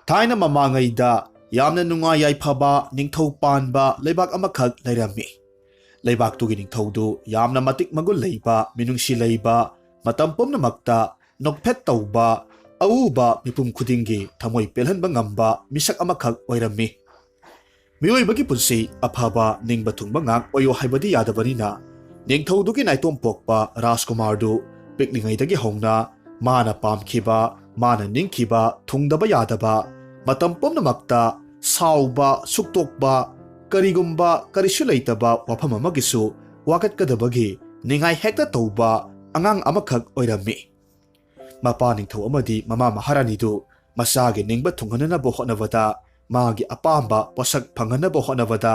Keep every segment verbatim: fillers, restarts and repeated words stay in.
ꯊꯥꯏꯅ ꯃꯃꯥꯡꯉꯩꯗ ꯌꯥꯝꯅ ꯅꯨꯡꯉꯥꯏ ꯌꯥꯏꯐꯕ ꯅꯤꯡꯊꯧ ꯄꯥꯟꯕ ꯂꯩꯕꯥꯛ ꯑꯃꯈꯛ ꯂꯩꯔꯝꯃꯤ꯫ ꯂꯩꯕꯥꯛꯇꯨꯒꯤ ꯅꯤꯡꯊꯧꯗꯨ ꯌꯥꯝꯅ ꯃꯇꯤꯛ ꯃꯒꯨꯟ ꯂꯩꯕ, ꯃꯤꯅꯨꯡꯁꯤ ꯂꯩꯕ, ꯃꯇꯝ ꯄꯨꯝꯅꯃꯛꯇ ꯅꯣꯛꯐꯦꯠ ꯇꯧꯕ, ꯑꯎꯕ ꯃꯤꯄꯨꯝ ꯈꯨꯗꯤꯡꯒꯤ ꯊꯃꯣꯏ ꯄꯦꯜꯍꯟꯕ ꯉꯝꯕ ꯃꯤꯁꯛ ꯑꯃꯈꯛ ꯑꯣꯏꯔꯝꯃꯤ꯫ ꯃꯤꯑꯣꯏꯕꯒꯤ ꯄꯨꯟꯁꯤ ꯑꯐꯕ ꯅꯤꯡꯕ ꯊꯨꯡꯕ ꯉꯥꯛ ꯑꯣꯏꯌꯨ ꯍꯥꯏꯕꯗꯤ ꯌꯥꯗꯕꯅꯤꯅ, ꯅꯤꯡꯊꯧꯗꯨꯒꯤ ꯅꯥꯏꯇꯣꯝ ꯄꯣꯛꯄ ꯔꯥꯖꯀꯨꯃꯥꯔꯗꯨ ꯄꯤꯛꯂꯤꯉꯩꯗꯒꯤ ꯍꯧꯅ ꯃꯥꯅ ꯄꯥꯝꯈꯤꯕ, ꯃꯥꯅ ꯅꯤꯡꯈꯤꯕ ꯊꯨꯡꯗꯕ ꯌꯥꯗꯕ, ꯃꯇꯝ ꯄꯨꯝꯅꯃꯛꯇ ꯁꯥꯎꯕ, ꯁꯨꯛꯇꯣꯛꯄ, ꯀꯔꯤꯒꯨꯝꯕ ꯀꯔꯤꯁꯨ ꯂꯩꯇꯕ ꯋꯥꯐꯝ ꯑꯃꯒꯤꯁꯨ ꯋꯥꯀꯠꯀꯗꯕꯒꯤ ꯅꯤꯡꯉꯥꯏ ꯍꯦꯛꯇ ꯇꯧꯕ ꯑꯉꯥꯡ ꯑꯃꯈꯛ ꯑꯣꯏꯔꯝꯃꯤ꯫ ꯃꯄꯥ ꯅꯤꯡꯊꯧ ꯑꯃꯗꯤ ꯃꯃꯥ ꯃꯍꯥꯔꯥꯅꯤꯗꯨ ꯃꯆꯥꯒꯤ ꯅꯤꯡꯕ ꯊꯨꯡꯍꯟꯅꯅꯕ ꯍꯣꯠꯅꯕꯗ, ꯃꯥꯒꯤ ꯑꯄꯥꯝꯕ ꯄꯣꯠꯁꯛ ꯐꯪꯍꯟꯅꯕ ꯍꯣꯠꯅꯕꯗ,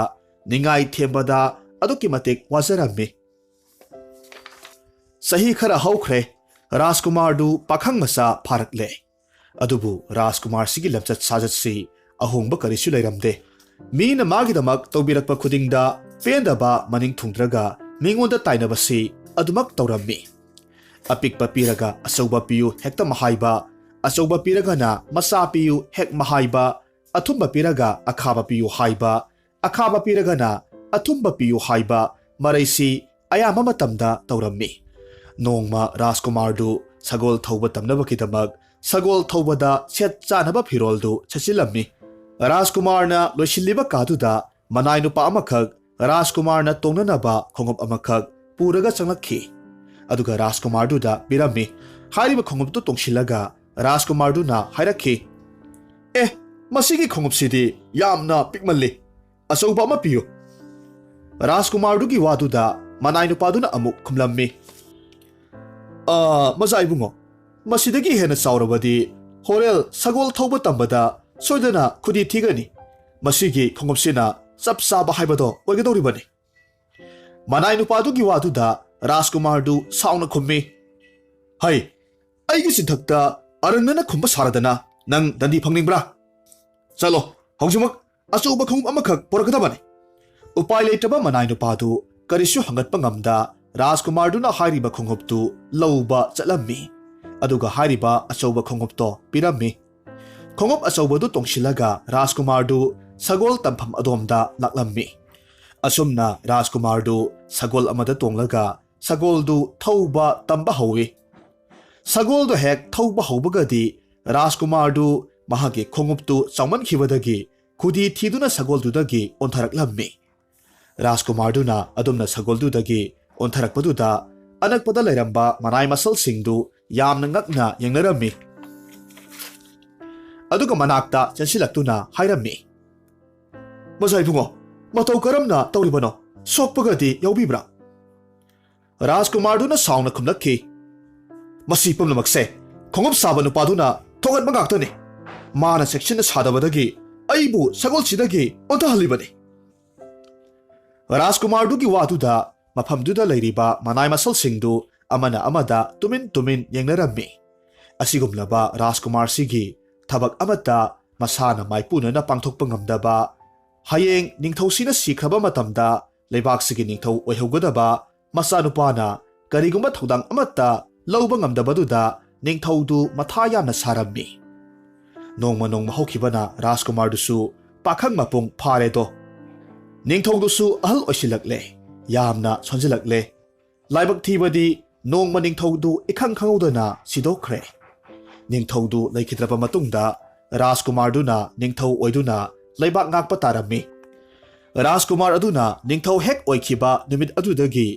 ꯅꯤꯡꯉꯥꯏ ꯊꯦꯝꯕꯗ ꯑꯗꯨꯛꯀꯤ ꯃꯇꯤꯛ ꯋꯥꯖꯔꯝꯃꯤ꯫ ꯆꯍꯤ ꯈꯔ ꯍꯧꯈ꯭ꯔꯦ꯫ ꯔꯥꯖꯀꯨꯃꯥꯔꯗꯨ ꯄꯥꯈꯪ ꯃꯆꯥ ꯐꯥꯔꯛꯂꯦ꯫ ꯑꯗꯨꯕꯨ ꯔꯥꯖꯀꯨꯃꯥꯔꯁꯤꯒꯤ ꯂꯝꯆꯠ ꯁꯥꯖꯠꯁꯤ ꯑꯍꯣꯡꯕ ꯀꯔꯤꯁꯨ ꯂꯩꯔꯝꯗꯦ꯫ ꯃꯤꯅ ꯃꯥꯒꯤꯗꯃꯛ ꯇꯧꯕꯤꯔꯛꯄ ꯈꯨꯗꯤꯡꯗ ꯄꯦꯟꯗꯕ ꯃꯅꯤꯡ ꯊꯨꯡꯗ꯭ꯔꯒ ꯃꯤꯉꯣꯟꯗ ꯇꯥꯏꯅꯕꯁꯤ ꯑꯗꯨꯃꯛ ꯇꯧꯔꯝꯃꯤ꯫ ꯑꯄꯤꯛꯄ ꯄꯤꯔꯒ ꯑꯆꯧꯕ ꯄꯤꯌꯨ ꯍꯦꯛꯇ ꯃꯍꯥꯏꯕ, ꯑꯆꯧꯕ ꯄꯤꯔꯒꯅ ꯃꯆꯥ ꯄꯤꯌꯨ ꯍꯦꯛ ꯃꯍꯥꯏꯕ, ꯑꯊꯨꯝꯕ ꯄꯤꯔꯒ ꯑꯈꯥꯕ ꯄꯤꯌꯨ ꯍꯥꯏꯕ, ꯑꯈꯥꯕ ꯄꯤꯔꯒꯅ ꯑꯊꯨꯝꯕ ꯄꯤꯌꯨ ꯍꯥꯏꯕ, ꯃꯔꯩꯁꯤ ꯑꯌꯥꯝꯕ ꯃꯇꯝꯗ ꯇꯧꯔꯝꯃꯤ꯫ ꯅꯣꯡꯃ ꯔꯥꯖꯀꯨꯃꯥꯔꯗꯨ ꯁꯒꯣꯜ ꯊꯧꯕ ꯇꯝꯅꯕꯒꯤꯗꯃꯛ ꯁꯒꯣꯜ ꯊꯧꯕꯗ ꯁꯦꯠ ꯆꯥꯅꯕ ꯐꯤꯔꯣꯜꯗꯨ ꯁꯦꯠꯆꯤꯜꯂꯝꯃꯤ꯫ ꯔꯥꯖꯀꯨꯃꯥꯔꯅ ꯂꯣꯏꯁꯤꯜꯂꯤꯕ ꯀꯥꯗꯨꯗ ꯃꯅꯥꯏ ꯅꯨꯄꯥ ꯑꯃꯈꯛ ꯔꯥꯖꯀꯨꯃꯥꯔꯅ ꯇꯣꯡꯅꯅꯕ ꯈꯣꯡꯎꯞ ꯑꯃꯈꯛ ꯄꯨꯔꯒ ꯆꯪꯂꯛꯈꯤ꯫ ꯑꯗꯨꯒ ꯔꯥꯖꯀꯨꯃꯥꯔꯗꯨꯗ ꯄꯤꯔꯝꯃꯤ꯫ ꯍꯥꯏꯔꯤꯕ ꯈꯣꯡꯎꯞꯇꯨ ꯇꯣꯡꯁꯤꯜꯂꯒ ꯔꯥꯖꯀꯨꯃꯥꯔꯗꯨꯅ ꯍꯥꯏꯔꯛꯈꯤ, "ꯑꯦ, ꯃꯁꯤꯒꯤ ꯈꯣꯡꯎꯞꯁꯤꯗꯤ ꯌꯥꯝꯅ ꯄꯤꯛꯃꯜꯂꯤ꯫ ꯑꯆꯧꯕ ꯑꯃ ꯄꯤꯌꯨ꯫" ꯔꯥꯖꯀꯨꯃꯥꯔꯗꯨꯒꯤ ꯋꯥꯗꯨꯗ ꯃꯅꯥꯏ ꯅꯨꯄꯥꯗꯨꯅ ꯑꯃꯨꯛ ꯈꯨꯝꯂꯝꯃꯤ, "ꯑ, ꯃꯆꯥ ꯏꯕꯨꯡꯉꯣ, ꯃꯁꯤꯗꯒꯤ ꯍꯦꯟꯅ ꯆꯥꯎꯔꯕꯗꯤ ꯍꯣꯔꯦꯜ ꯁꯒꯣꯜ ꯊꯧꯕ ꯇꯝꯕꯗ ꯁꯣꯏꯗꯅ ꯈꯨꯗꯤ ꯊꯤꯒꯅꯤ꯫ ꯃꯁꯤꯒꯤ ꯈꯣꯡꯎꯞꯁꯤꯅ ꯆꯞ ꯆꯥꯕ ꯍꯥꯏꯕꯗꯣ ꯑꯣꯏꯒꯗꯧꯔꯤꯕꯅꯤ꯫" ꯃꯅꯥꯏ ꯅꯨꯄꯥꯗꯨꯒꯤ ꯋꯥꯗꯨꯗ ꯔꯥꯖꯀꯨꯃꯥꯔꯗꯨ ꯁꯥꯎꯅ ꯈꯨꯝꯃꯤ, "ꯍꯩ, ꯑꯩꯒꯤ ꯆꯤꯟꯊꯛꯇ ꯑꯔꯟꯅꯅ ꯈꯨꯝꯕ ꯁꯥꯔꯗꯅ ꯅꯪ ꯗꯟꯗꯤ ꯐꯪꯅꯤꯡꯕ꯭ꯔꯥ? ꯆꯠꯂꯣ, ꯍꯧꯖꯤꯛꯃꯛ ꯑꯆꯧꯕ ꯈꯣꯡꯎꯞ ꯑꯃꯈꯛ ꯄꯨꯔꯛꯀꯗꯕꯅꯤ꯫" ꯎꯄꯥꯏ ꯂꯩꯇ꯭ꯔꯕ ꯃꯅꯥꯏ ꯅꯨꯄꯥꯗꯨ ꯀꯔꯤꯁꯨ ꯍꯪꯒꯠꯄ ꯉꯝꯗ ꯔꯥꯖꯀꯨꯃꯥꯔꯗꯨꯅ ꯍꯥꯏꯔꯤꯕ ꯈꯣꯡꯎꯞꯇꯨ ꯂꯧꯕ ꯆꯠꯂꯝꯃꯤ꯫ ꯑꯗꯨꯒ ꯍꯥꯏꯔꯤꯕ ꯑꯆꯧꯕ ꯈꯣꯡꯎꯞꯇꯣ ꯄꯤꯔꯝꯃꯤ꯫ ꯈꯣꯡꯎꯞ ꯑꯆꯧꯕꯗꯨ ꯇꯣꯡꯁꯤꯜꯂꯒ ꯔꯥꯖꯀꯨꯃꯥꯔꯗꯨ ꯁꯒꯣꯜ ꯇꯝꯐꯝ ꯑꯗꯣꯝꯗ ꯂꯥꯛꯂꯝꯃꯤ꯫ ꯑꯁꯨꯝꯅ ꯔꯥꯖꯀꯨꯃꯥꯔꯗꯨ ꯁꯒꯣꯜ ꯑꯃꯗ ꯇꯣꯡꯂꯒ ꯁꯒꯣꯜꯗꯨ ꯊꯧꯕ ꯇꯝꯕ ꯍꯧꯏ꯫ ꯁꯒꯣꯜꯗꯨ ꯍꯦꯛ ꯊꯧꯕ ꯍꯧꯕꯒꯗꯤ ꯔꯥꯖꯀꯨꯃꯥꯔꯗꯨ ꯃꯍꯥꯛꯀꯤ ꯈꯣꯡꯎꯞꯇꯨ ꯆꯥꯎꯃꯟꯈꯤꯕꯗꯒꯤ ꯈꯨꯗꯤ ꯊꯤꯗꯨꯅ ꯁꯒꯣꯜꯗꯨꯗꯒꯤ ꯑꯣꯟꯊꯔꯛꯂꯝꯃꯤ꯫ ꯔꯥꯖꯀꯨꯃꯥꯔꯗꯨꯅ ꯑꯗꯨꯝꯅ ꯁꯒꯣꯜꯗꯨꯗꯒꯤ ꯑꯣꯟꯊꯔꯛꯄꯗꯨꯗ ꯑꯅꯛꯄꯗ ꯂꯩꯔꯝꯕ ꯃꯅꯥꯏ ꯃꯁꯜꯁꯤꯡꯗꯨ ꯌꯥꯝꯅ ꯉꯛꯅ ꯌꯦꯡꯅꯔꯝꯃꯤ꯫ ꯑꯗꯨꯒ ꯃꯅꯥꯛꯇ ꯆꯦꯟꯁꯤꯜꯂꯛꯇꯨꯅ ꯍꯥꯏꯔꯝꯃꯤ, "ꯃꯖꯥ ꯏꯕꯨꯡꯉꯣ, ꯃꯇꯧ ꯀꯔꯝꯅ ꯇꯧꯔꯤꯕꯅꯣ? ꯁꯣꯛꯄꯒꯗꯤ ꯌꯥꯎꯕꯤꯕ꯭ꯔꯥ?" ꯔꯥꯖꯀꯨꯃꯥꯔꯗꯨꯅ ꯁꯥꯎꯅ ꯈꯨꯝꯂꯛꯈꯤ, "ꯃꯁꯤ ꯄꯨꯝꯅꯃꯛꯁꯦ ꯈꯣꯡꯎꯞ ꯁꯥꯕ ꯅꯨꯄꯥꯗꯨꯅ ꯊꯣꯛꯍꯟꯕ ꯉꯥꯛꯇꯅꯤ꯫ ꯃꯥꯅ ꯆꯦꯛꯁꯤꯟꯅ ꯁꯥꯗꯕꯗꯒꯤ ꯑꯩꯕꯨ ꯁꯒꯣꯜꯁꯤꯗꯒꯤ ꯑꯣꯟꯊꯍꯜꯂꯤꯕꯅꯤ꯫" ꯔꯥꯖꯀꯨꯃꯥꯔꯗꯨꯒꯤ ꯋꯥꯗꯨꯗ ꯃꯐꯝꯗꯨꯗ ꯂꯩꯔꯤꯕ ꯃꯅꯥꯏ ꯃꯁꯜꯁꯤꯡꯗꯨ ꯑꯃꯅ ꯑꯃꯗ ꯇꯨꯃꯤꯟ ꯇꯨꯃꯤꯟ ꯌꯦꯡꯅꯔꯝꯃꯤ꯫ ꯑꯁꯤꯒꯨꯝꯂꯕ ꯔꯥꯖꯀꯨꯃꯥꯔꯁꯤꯒꯤ ꯊꯕꯛ ꯑꯃꯠꯇ ꯃꯁꯥꯅ ꯃꯥꯏꯄꯨꯅꯅ ꯄꯥꯡꯊꯣꯛꯄ ꯉꯝꯗꯕ, ꯍꯌꯦꯡ ꯅꯤꯡꯊꯧꯁꯤꯅ ꯁꯤꯈ꯭ꯔꯕ ꯃꯇꯝꯗ ꯂꯩꯕꯥꯛꯁꯤꯒꯤ ꯅꯤꯡꯊꯧ ꯑꯣꯏꯍꯧꯒꯗꯕ ꯃꯆꯥꯅꯨꯄꯥꯅ ꯀꯔꯤꯒꯨꯝꯕ ꯊꯧꯗꯥꯡ ꯑꯃꯠꯇ ꯂꯧꯕ ꯉꯝꯗꯕꯗꯨꯗ ꯅꯤꯡꯊꯧꯗꯨ ꯃꯊꯥ ꯌꯥꯝꯅ ꯁꯥꯔꯝꯃꯤ꯫ ꯅꯣꯡꯃ ꯅꯣꯡꯃ ꯍꯧꯈꯤꯕꯅ ꯔꯥꯖꯀꯨꯃꯥꯔꯗꯨꯁꯨ ꯄꯥꯈꯪ ꯃꯄꯨꯡ ꯐꯥꯔꯦꯗꯣ꯫ ꯅꯤꯡꯊꯧꯗꯨꯁꯨ ꯑꯍꯜ ꯑꯣꯏꯁꯤꯜꯂꯛꯂꯦ, ꯌꯥꯝꯅ ꯁꯣꯟꯖꯤꯜꯂꯛꯂꯦ꯫ ꯂꯥꯏꯕꯛ ꯊꯤꯕꯗꯤ ꯅꯣꯡꯃ ꯅꯤꯡꯊꯧꯗꯨ ꯏꯈꯪ ꯈꯪꯍꯧꯗꯅ ꯁꯤꯗꯣꯛꯈ꯭ꯔꯦ꯫ ꯅꯤꯡꯊꯧꯗꯨ ꯂꯩꯈꯤꯗ꯭ꯔꯕ ꯃꯇꯨꯡꯗ ꯔꯥꯖꯀꯨꯃꯥꯔꯗꯨꯅ ꯅꯤꯡꯊꯧ ꯑꯣꯏꯗꯨꯅ ꯂꯩꯕꯥꯛ ꯉꯥꯛꯄ ꯇꯥꯔꯝꯃꯤ꯫ ꯔꯥꯖꯀꯨꯃꯥꯔ ꯑꯗꯨꯅ ꯅꯤꯡꯊꯧ ꯍꯦꯛ ꯑꯣꯏꯈꯤꯕ ꯅꯨꯃꯤꯠ ꯑꯗꯨꯗꯒꯤ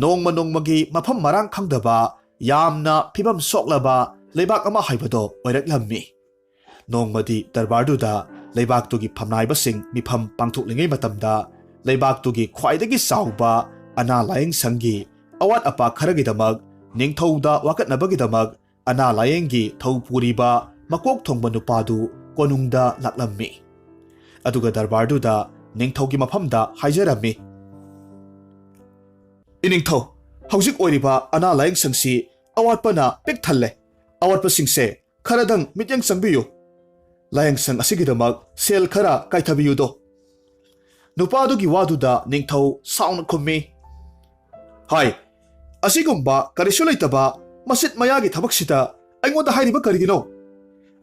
ꯅꯣꯡꯃ ꯅꯣꯡꯃꯒꯤ ꯃꯐꯝ ꯃꯔꯥꯡ ꯈꯪꯗꯕ, ꯌꯥꯝꯅ ꯐꯤꯕꯝ ꯁꯣꯛꯂꯕ ꯂꯩꯕꯥꯛ ꯑꯃ ꯍꯥꯏꯕꯗꯣ ꯑꯣꯏꯔꯛꯂꯝꯃꯤ꯫ ꯅꯣꯡꯃꯗꯤ ꯗꯔꯕꯥꯔꯗꯨꯗ ꯂꯩꯕꯥꯛꯇꯨꯒꯤ ꯐꯝꯅꯥꯏꯕꯁꯤꯡ ꯃꯤꯐꯝ ꯄꯥꯡꯊꯣꯛꯂꯤꯉꯩ ꯃꯇꯝꯗ ꯂꯩꯕꯥꯛꯇꯨꯒꯤ ꯈ꯭ꯋꯥꯏꯗꯒꯤ ꯆꯥꯎꯕ ꯑꯅꯥ ꯂꯥꯌꯦꯡ ꯁꯪꯒꯤ ꯑꯋꯥꯠ ꯑꯄꯥ ꯈꯔꯒꯤꯗꯃꯛ ꯅꯤꯡꯊꯧꯗ ꯋꯥꯀꯠꯅꯕꯒꯤꯗꯃꯛ ꯑꯅꯥ ꯂꯥꯌꯦꯡꯒꯤ ꯊꯧ ꯄꯨꯔꯤꯕ ꯃꯀꯣꯛ ꯊꯣꯡꯕ ꯅꯨꯄꯥꯗꯨ ꯀꯣꯅꯨꯡꯗ ꯂꯥꯛꯂꯝꯃꯤ꯫ ꯑꯗꯨꯒ ꯗꯔꯕꯥꯔꯗꯨꯗ ꯅꯤꯡꯊꯧꯒꯤ ꯃꯐꯝꯗ ꯍꯥꯏꯖꯔꯝꯃꯤ, "ꯏꯅꯤꯡꯊꯧ, ꯍꯧꯖꯤꯛ ꯑꯣꯏꯔꯤꯕ ꯑꯅꯥ ꯂꯥꯌꯦꯡ ꯁꯪꯁꯤ ꯑꯋꯥꯠꯄꯅ ꯄꯤꯛ ꯊꯜꯂꯦ꯫ ꯑꯋꯥꯠꯄꯁꯤꯡꯁꯦ ꯈꯔꯗꯪ ꯃꯤꯠꯌꯦꯡ ꯆꯪꯕꯤꯌꯨ꯫ ꯂꯥꯌꯦꯡ ꯁꯪ ꯑꯁꯤꯒꯤꯗꯃꯛ ꯁꯦꯜ ꯈꯔ ꯀꯥꯏꯊꯕꯤꯌꯨꯗꯣ꯫" ꯅꯨꯄꯥꯗꯨꯒꯤ ꯋꯥꯗꯨꯗ ꯅꯤꯡꯊꯧ ꯁꯥꯎꯅ ꯈꯨꯝꯃꯤ, "ꯍꯥꯏ, ꯑꯁꯤꯒꯨꯝꯕ ꯀꯔꯤꯁꯨ ꯂꯩꯇꯕ ꯃꯁꯤꯠ ꯃꯌꯥꯒꯤ ꯊꯕꯛꯁꯤꯗ ꯑꯩꯉꯣꯟꯗ ꯍꯥꯏꯔꯤꯕ ꯀꯔꯤꯒꯤꯅꯣ?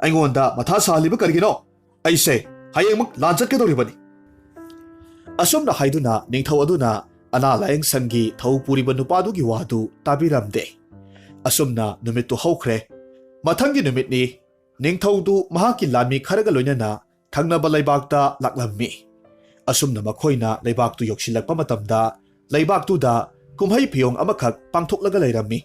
ꯑꯩꯉꯣꯟꯗ ꯃꯊꯥ ꯁꯥꯍꯜꯂꯤꯕ ꯀꯔꯤꯒꯤꯅꯣ? ꯑꯩꯁꯦ ꯍꯌꯦꯡꯃꯨꯛ ꯂꯥꯟ ꯆꯠꯀꯗꯧꯔꯤꯕꯅꯤ꯫ ꯑꯁꯨꯝꯅ ꯍꯥꯏꯗꯨꯅ ꯅꯤꯡꯊꯧ ꯑꯗꯨꯅ ꯑꯅꯥ ꯂꯥꯌꯦꯡ ꯁꯪꯒꯤ ꯊꯧ ꯄꯨꯔꯤꯕ ꯅꯨꯄꯥꯗꯨꯒꯤ ꯋꯥꯗꯨ ꯇꯥꯕꯤꯔꯝꯗꯦ꯫ ꯑꯁꯨꯝꯅ ꯅꯨꯃꯤꯠꯇꯨ ꯍꯧꯈ꯭ꯔꯦ꯫ ꯃꯊꯪꯒꯤ ꯅꯨꯃꯤꯠꯅꯤ꯫ ꯅꯤꯡꯊꯧꯗꯨ ꯃꯍꯥꯛꯀꯤ ꯂꯥꯟꯃꯤ ꯈꯔꯒ ꯂꯣꯏꯅꯅ ꯊꯪꯅꯕ ꯂꯩꯕꯥꯛꯇ ꯂꯥꯛꯂꯝꯃꯤ꯫ ꯑꯁꯨꯝꯅ ꯃꯈꯣꯏꯅ ꯂꯩꯕꯥꯛꯇꯨ ꯌꯧꯁꯤꯜꯂꯛꯄ ꯃꯇꯝꯗ, ꯂꯩꯕꯥꯛꯇꯨꯗ ꯀꯨꯝꯍꯩ ꯐꯤꯌꯣꯡ ꯑꯃꯈꯛ ꯄꯥꯡꯊꯣꯛꯂꯒ ꯂꯩꯔꯝꯃꯤ꯫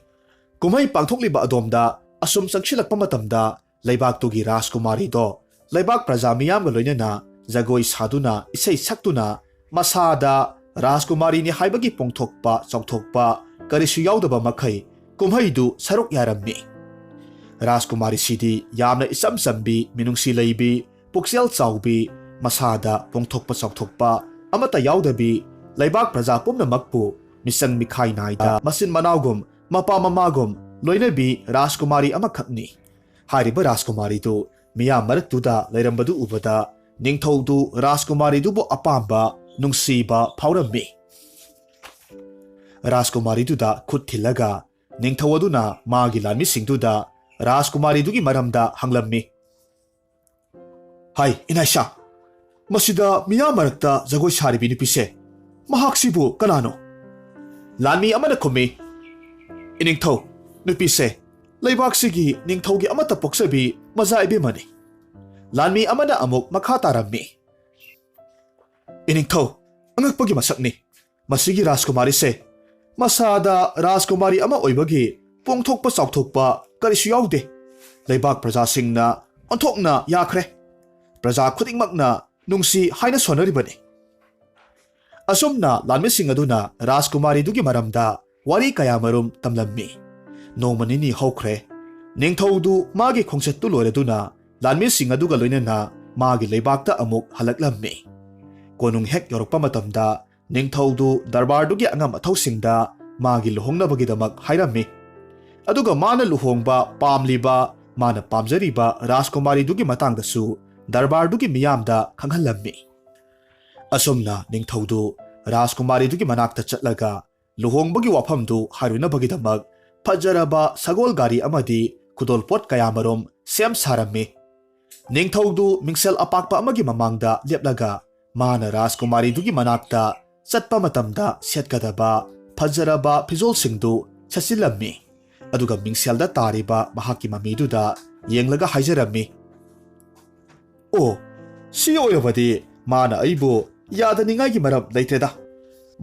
ꯀꯨꯝꯍꯩ ꯄꯥꯡꯊꯣꯛꯂꯤꯕ ꯑꯗꯣꯝꯗ ꯑꯁꯨꯝ ꯆꯪꯁꯤꯜꯂꯛꯄ ꯃꯇꯝꯗ, ꯂꯩꯕꯥꯛꯇꯨꯒꯤ ꯔꯥꯖꯀꯨꯃꯥꯔꯤꯗꯣ ꯂꯩꯕꯥꯛ ꯄ꯭ꯔꯖꯥ ꯃꯤꯌꯥꯝꯒ ꯂꯣꯏꯅꯅ ꯖꯒꯣꯏ ꯁꯥꯗꯨꯅ, ꯏꯁꯩ ꯁꯛꯇꯨꯅ, ꯃꯁꯥꯗ ꯔꯥꯖꯀꯨꯃꯥꯔꯤꯅꯤ ꯍꯥꯏꯕꯒꯤ ꯄꯣꯡꯊꯣꯛꯄ ꯆꯥꯎꯊꯣꯛꯄ ꯀꯔꯤꯁꯨ ꯌꯥꯎꯗꯕ ꯃꯈꯩ ꯀꯨꯝꯍꯩꯗꯨ ꯁꯔꯨꯛ ꯌꯥꯔꯝꯃꯤ꯫ ꯔꯥꯖꯀꯨꯃꯥꯔꯤꯁꯤꯗꯤ ꯌꯥꯝꯅ ꯏꯆꯝ ꯆꯝꯕꯤ, ꯃꯤꯅꯨꯡꯁꯤ ꯂꯩꯕꯤ, ꯄꯨꯛꯆꯦꯜ ꯆꯥꯎꯕꯤ, ꯃꯁꯥꯗ ꯄꯣꯡꯊꯣꯛꯄ ꯆꯥꯎꯊꯣꯛꯄ ꯑꯃꯠꯇ ꯌꯥꯎꯗꯕꯤ, ꯂꯩꯕꯥꯛ ꯄ꯭ꯔꯖꯥ ꯄꯨꯝꯅꯃꯛꯄꯨ ꯃꯤꯆꯪ ꯃꯤꯈꯥꯏ ꯅꯥꯏꯗ ꯃꯆꯤꯟ ꯃꯅꯥꯎꯒꯨꯝ, ꯃꯄꯥ ꯃꯃꯥꯒꯨꯝ ꯂꯣꯏꯅꯕꯤ ꯔꯥꯖꯀꯨꯃꯥꯔꯤ ꯑꯃꯈꯛꯅꯤ꯫ ꯍꯥꯏꯔꯤꯕ ꯔꯥꯖꯀꯨꯃꯥꯔꯤꯗꯨ ꯃꯤꯌꯥꯝ ꯃꯔꯛꯇꯨꯗ ꯂꯩꯔꯝꯕꯗꯨ ꯎꯕꯗ, ꯅꯤꯡꯊꯧꯗꯨ ꯔꯥꯖꯀꯨꯃꯥꯔꯤꯗꯨꯕꯨ ꯑꯄꯥꯝꯕ, ꯅꯨꯡꯁꯤꯕ ꯐꯥꯎꯔꯝꯃꯤ꯫ ꯔꯥꯖꯀꯨꯃꯥꯔꯤꯗꯨꯗ ꯈꯨꯠ ꯊꯤꯜꯂꯒ ꯅꯤꯡꯊꯧ ꯑꯗꯨꯅ ꯃꯥꯒꯤ ꯂꯥꯟꯃꯤꯁꯤꯡꯗꯨꯗ ꯔꯥꯖꯀꯨꯃꯥꯔꯤꯗꯨꯒꯤ ꯃꯔꯝꯗ ꯍꯪꯂꯝꯃꯤ꯫ "ꯍꯥꯏ, ꯏꯅꯥꯏꯁꯥ, ꯃꯁꯤꯗ ꯃꯤꯌꯥꯝ ꯃꯔꯛꯇ ꯖꯒꯣꯏ ꯁꯥꯔꯤꯕꯤ ꯅꯨꯄꯤꯁꯦ, ꯃꯍꯥꯛꯁꯤꯕꯨ ꯀꯅꯥꯅꯣ?" ꯂꯥꯟꯃꯤ ꯑꯃꯅ ꯈꯨꯝꯃꯤ, "ꯏꯅꯤꯡꯊꯧ, ꯅꯨꯄꯤꯁꯦ ꯂꯩꯕꯥꯛꯁꯤꯒꯤ ꯅꯤꯡꯊꯧꯒꯤ ꯑꯃꯠꯇ ꯄꯣꯛꯆꯕꯤ ꯃꯖꯥ ꯏꯕꯦꯝꯃꯅꯤ꯫" ꯂꯥꯟꯃꯤ ꯑꯃꯅ ꯑꯃꯨꯛ ꯃꯈꯥ ꯇꯥꯔꯝꯃꯤ, "ꯏꯅꯤꯡꯊꯧ, ꯑꯉꯛꯄꯒꯤ ꯃꯁꯛꯅꯤ꯫ ꯃꯁꯤꯒꯤ ꯔꯥꯖꯀꯨꯃꯥꯔꯤꯁꯦ ꯃꯁꯥꯗ ꯔꯥꯖꯀꯨꯃꯥꯔꯤ ꯑꯃ ꯑꯣꯏꯕꯒꯤ ꯄꯣꯡꯊꯣꯛꯄ ꯆꯥꯎꯊꯣꯛꯄ ꯀꯔꯤꯁꯨ ꯌꯥꯎꯗꯦ꯫ ꯂꯩꯕꯥꯛ ꯄ꯭ꯔꯖꯥꯁꯤꯡꯅ ꯑꯣꯟꯊꯣꯛꯅ ꯌꯥꯈ꯭ꯔꯦ꯫ ꯄ꯭ꯔꯖꯥ ꯈꯨꯗꯤꯡꯃꯛꯅ ꯅꯨꯡꯁꯤ ꯍꯥꯏꯅ ꯁꯣꯟꯅꯔꯤꯕꯅꯤ꯫" ꯑꯁꯨꯝꯅ ꯂꯥꯟꯃꯤꯁꯤꯡ ꯑꯗꯨꯅ ꯔꯥꯖꯀꯨꯃꯥꯔꯤꯗꯨꯒꯤ ꯃꯔꯝꯗ ꯋꯥꯔꯤ ꯀꯌꯥꯃꯔꯨꯝ ꯇꯝꯂꯝꯃꯤ꯫ ꯅꯣꯡꯃ ꯅꯤꯅꯤ ꯍꯧꯈ꯭ꯔꯦ꯫ ꯅꯤꯡꯊꯧꯗꯨ ꯃꯥꯒꯤ ꯈꯣꯡꯆꯠꯇꯨ ꯂꯣꯏꯔꯗꯨꯅ ꯂꯥꯟꯃꯤꯁꯤꯡ ꯑꯗꯨꯒ ꯂꯣꯏꯅꯅ ꯃꯥꯒꯤ ꯂꯩꯕꯥꯛꯇ ꯑꯃꯨꯛ ꯍꯜꯂꯛꯂꯝꯃꯤ꯫ ꯀꯣꯅꯨꯡ ꯍꯦꯛ ꯌꯧꯔꯛꯄ ꯃꯇꯝꯗ ꯅꯤꯡꯊꯧꯗꯨ ꯗꯔꯕꯥꯔꯗꯨꯒꯤ ꯑꯉꯝ ꯑꯊꯧꯁꯤꯡꯗ ꯃꯥꯒꯤ ꯂꯨꯍꯣꯡꯅꯕꯒꯤꯗꯃꯛ ꯍꯥꯏꯔꯝꯃꯤ꯫ ꯑꯗꯨꯒ ꯃꯥꯅ ꯂꯨꯍꯣꯡꯕ ꯄꯥꯝꯂꯤꯕ, ꯃꯥꯅ ꯄꯥꯝꯖꯔꯤꯕ ꯔꯥꯖꯀꯨꯃꯥꯔꯤꯗꯨꯒꯤ ꯃꯇꯥꯡꯗꯁꯨ ꯗꯔꯕꯥꯔꯗꯨꯒꯤ ꯃꯤꯌꯥꯝꯗ ꯈꯪꯍꯜꯂꯝꯃꯤ꯫ ꯑꯁꯨꯝꯅ ꯅꯤꯡꯊꯧꯗꯨ ꯔꯥꯖꯀꯨꯃꯥꯔꯤꯗꯨꯒꯤ ꯃꯅꯥꯛꯇ ꯆꯠꯂꯒ ꯂꯨꯍꯣꯡꯕꯒꯤ ꯋꯥꯐꯝꯗꯨ ꯍꯥꯏꯔꯨꯅꯕꯒꯤꯗꯃꯛ ꯐꯖꯔꯕ ꯁꯒꯣꯜ ꯒꯥꯔꯤ ꯑꯃꯗꯤ ꯈꯨꯗꯣꯜꯄꯣꯠ ꯀꯌꯥꯃꯔꯨꯝ ꯁꯦꯝ ꯁꯥꯔꯝꯃꯤ꯫ ꯅꯤꯡꯊꯧꯗꯨ ꯃꯤꯡꯁꯦꯜ ꯑꯄꯥꯛꯄ ꯑꯃꯒꯤ ꯃꯃꯥꯡꯗ ꯂꯦꯞꯂꯒ ꯃꯥꯅ ꯔꯥꯖꯀꯨꯃꯥꯔꯤꯗꯨꯒꯤ ꯃꯅꯥꯛꯇ ꯆꯠꯄ ꯃꯇꯝꯗ ꯁꯦꯠꯀꯗꯕ ꯐꯖꯔꯕ ꯐꯤꯖꯣꯜꯁꯤꯡꯗꯨ ꯁꯦꯠꯆꯤꯜꯂꯝꯃꯤ꯫ ꯑꯗꯨꯒ ꯃꯤꯡꯁꯦꯜꯗ ꯇꯥꯔꯤꯕ ꯃꯍꯥꯛꯀꯤ ꯃꯃꯤꯗꯨꯗ ꯌꯦꯡꯂꯒ ꯍꯥꯏꯖꯔꯝꯃꯤ, "ꯑꯣ, ꯁꯤ ꯑꯣꯏꯔꯕꯗꯤ ꯃꯥꯅ ꯑꯩꯕꯨ ꯌꯥꯗꯅꯤꯡꯉꯥꯏꯒꯤ ꯃꯔꯝ ꯂꯩꯇ꯭ꯔꯦꯗ꯫"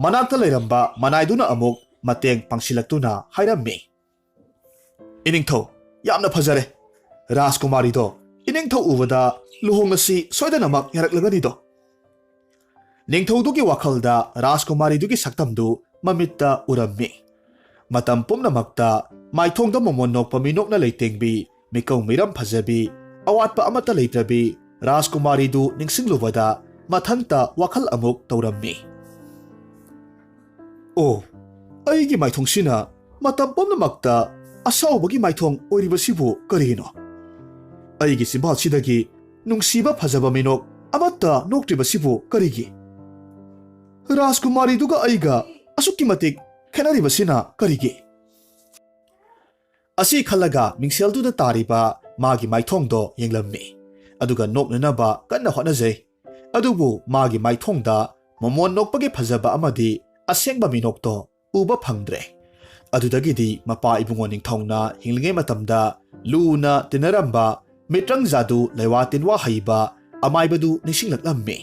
ꯃꯅꯥꯛꯇ ꯂꯩꯔꯝꯕ ꯃꯅꯥꯏꯗꯨꯅ ꯑꯃꯨꯛ ꯃꯇꯦꯡ ꯄꯥꯡꯁꯤꯜꯂꯛꯇꯨꯅ ꯍꯥꯏꯔꯝꯃꯤ, "ꯏꯅꯤꯡꯊꯧ, ꯌꯥꯝꯅ ꯐꯖꯔꯦ꯫ ꯔꯥꯖꯀꯨꯃꯥꯔꯤꯗꯣ ꯏꯅꯤꯡꯊꯧ ꯎꯕꯗ ꯂꯨꯍꯣꯡꯂꯁꯤ ꯁꯣꯏꯗꯅꯃꯛ ꯌꯥꯔꯛꯂꯒꯅꯤꯗꯣ꯫" ꯅꯤꯡꯊꯧꯗꯨꯒꯤ ꯋꯥꯈꯜꯗ ꯔꯥꯖꯀꯨꯃꯥꯔꯤꯗꯨꯒꯤ ꯁꯛꯇꯝꯗꯨ ꯃꯃꯤꯠꯇ ꯎꯔꯝꯃꯤ꯫ ꯃꯇꯝ ꯄꯨꯝꯅꯃꯛꯇ ꯃꯥꯏꯊꯣꯡꯗ ꯃꯃꯣꯟ ꯅꯣꯛꯄ ꯃꯤꯅꯣꯛꯅ ꯂꯩꯇꯦꯡꯕꯤ, ꯃꯤꯀꯧ ꯃꯤꯔꯝ ꯐꯖꯕꯤ, ꯑꯋꯥꯠꯄ ꯑꯃꯠꯇ ꯂꯩꯇ꯭ꯔꯕꯤ ꯔꯥꯖꯀꯨꯃꯥꯔꯤꯗꯨ ꯅꯤꯡꯁꯤꯡꯂꯨꯕꯗ ꯃꯊꯟꯇ ꯋꯥꯈꯜ ꯑꯃꯨꯛ ꯇꯧꯔꯝꯃꯤ꯫ "ꯑꯣ, ꯑꯩꯒꯤ ꯃꯥꯏꯊꯣꯡꯁꯤꯅ ꯃꯇꯝ ꯄꯨꯝꯅꯃꯛꯇ ꯑꯁꯥꯎꯕꯒꯤ ꯃꯥꯏꯊꯣꯡ ꯑꯣꯏꯔꯤꯕꯁꯤꯕꯨ ꯀꯔꯤꯒꯤꯅꯣ? ꯑꯩꯒꯤ ꯆꯤꯝꯕꯥꯜꯁꯤꯗꯒꯤ ꯅꯨꯡꯁꯤꯕ ꯐꯖꯕ ꯃꯤꯅꯣꯛ ꯑꯃꯠꯇ ꯅꯣꯛꯇ꯭ꯔꯤꯕꯁꯤꯕꯨ ꯀꯔꯤꯒꯤ? ꯔꯥꯖꯀꯨꯃꯥꯔꯤꯗꯨꯒ ꯑꯩꯒ ꯑꯁꯨꯛꯀꯤ ꯃꯇꯤꯛ ꯈꯦꯠꯅꯔꯤꯕꯁꯤꯅ ꯀꯔꯤꯒꯤ?" ꯑꯁꯤ ꯈꯜꯂꯒ ꯃꯤꯡꯁꯦꯜꯗꯨꯗ ꯇꯥꯔꯤꯕ ꯃꯥꯒꯤ ꯃꯥꯏꯊꯣꯡꯗꯣ ꯌꯦꯡꯂꯝꯃꯤ꯫ ꯑꯗꯨꯒ ꯅꯣꯛꯅꯅꯕ ꯀꯟꯅ ꯍꯣꯠꯅꯖꯩ꯫ ꯑꯗꯨꯕꯨ ꯃꯥꯒꯤ ꯃꯥꯏꯊꯣꯡꯗ ꯃꯃꯣꯟ ꯅꯣꯛꯄꯒꯤ ꯐꯖꯕ ꯑꯃꯗꯤ ꯑꯁꯦꯡꯕ ꯃꯤꯅꯣꯛꯇꯣ ꯎꯕ ꯐꯪꯗ꯭ꯔꯦ꯫ ꯑꯗꯨꯗꯒꯤꯗꯤ ꯃꯄꯥ ꯏꯕꯨꯡꯉꯣ ꯅꯤꯡꯊꯧꯅ ꯍꯤꯡꯂꯤꯉꯩ ꯃꯇꯝꯗ ꯂꯨꯅ ꯇꯤꯟꯅꯔꯝꯕ ꯃꯤꯇ꯭ꯔꯪ ꯖꯥꯗꯨ ꯂꯩꯋꯥ ꯇꯤꯟꯋꯥ ꯍꯩꯕ ꯑꯃꯥꯏꯕꯗꯨ ꯅꯤꯡꯁꯤꯡꯂꯛꯂꯝꯃꯤ꯫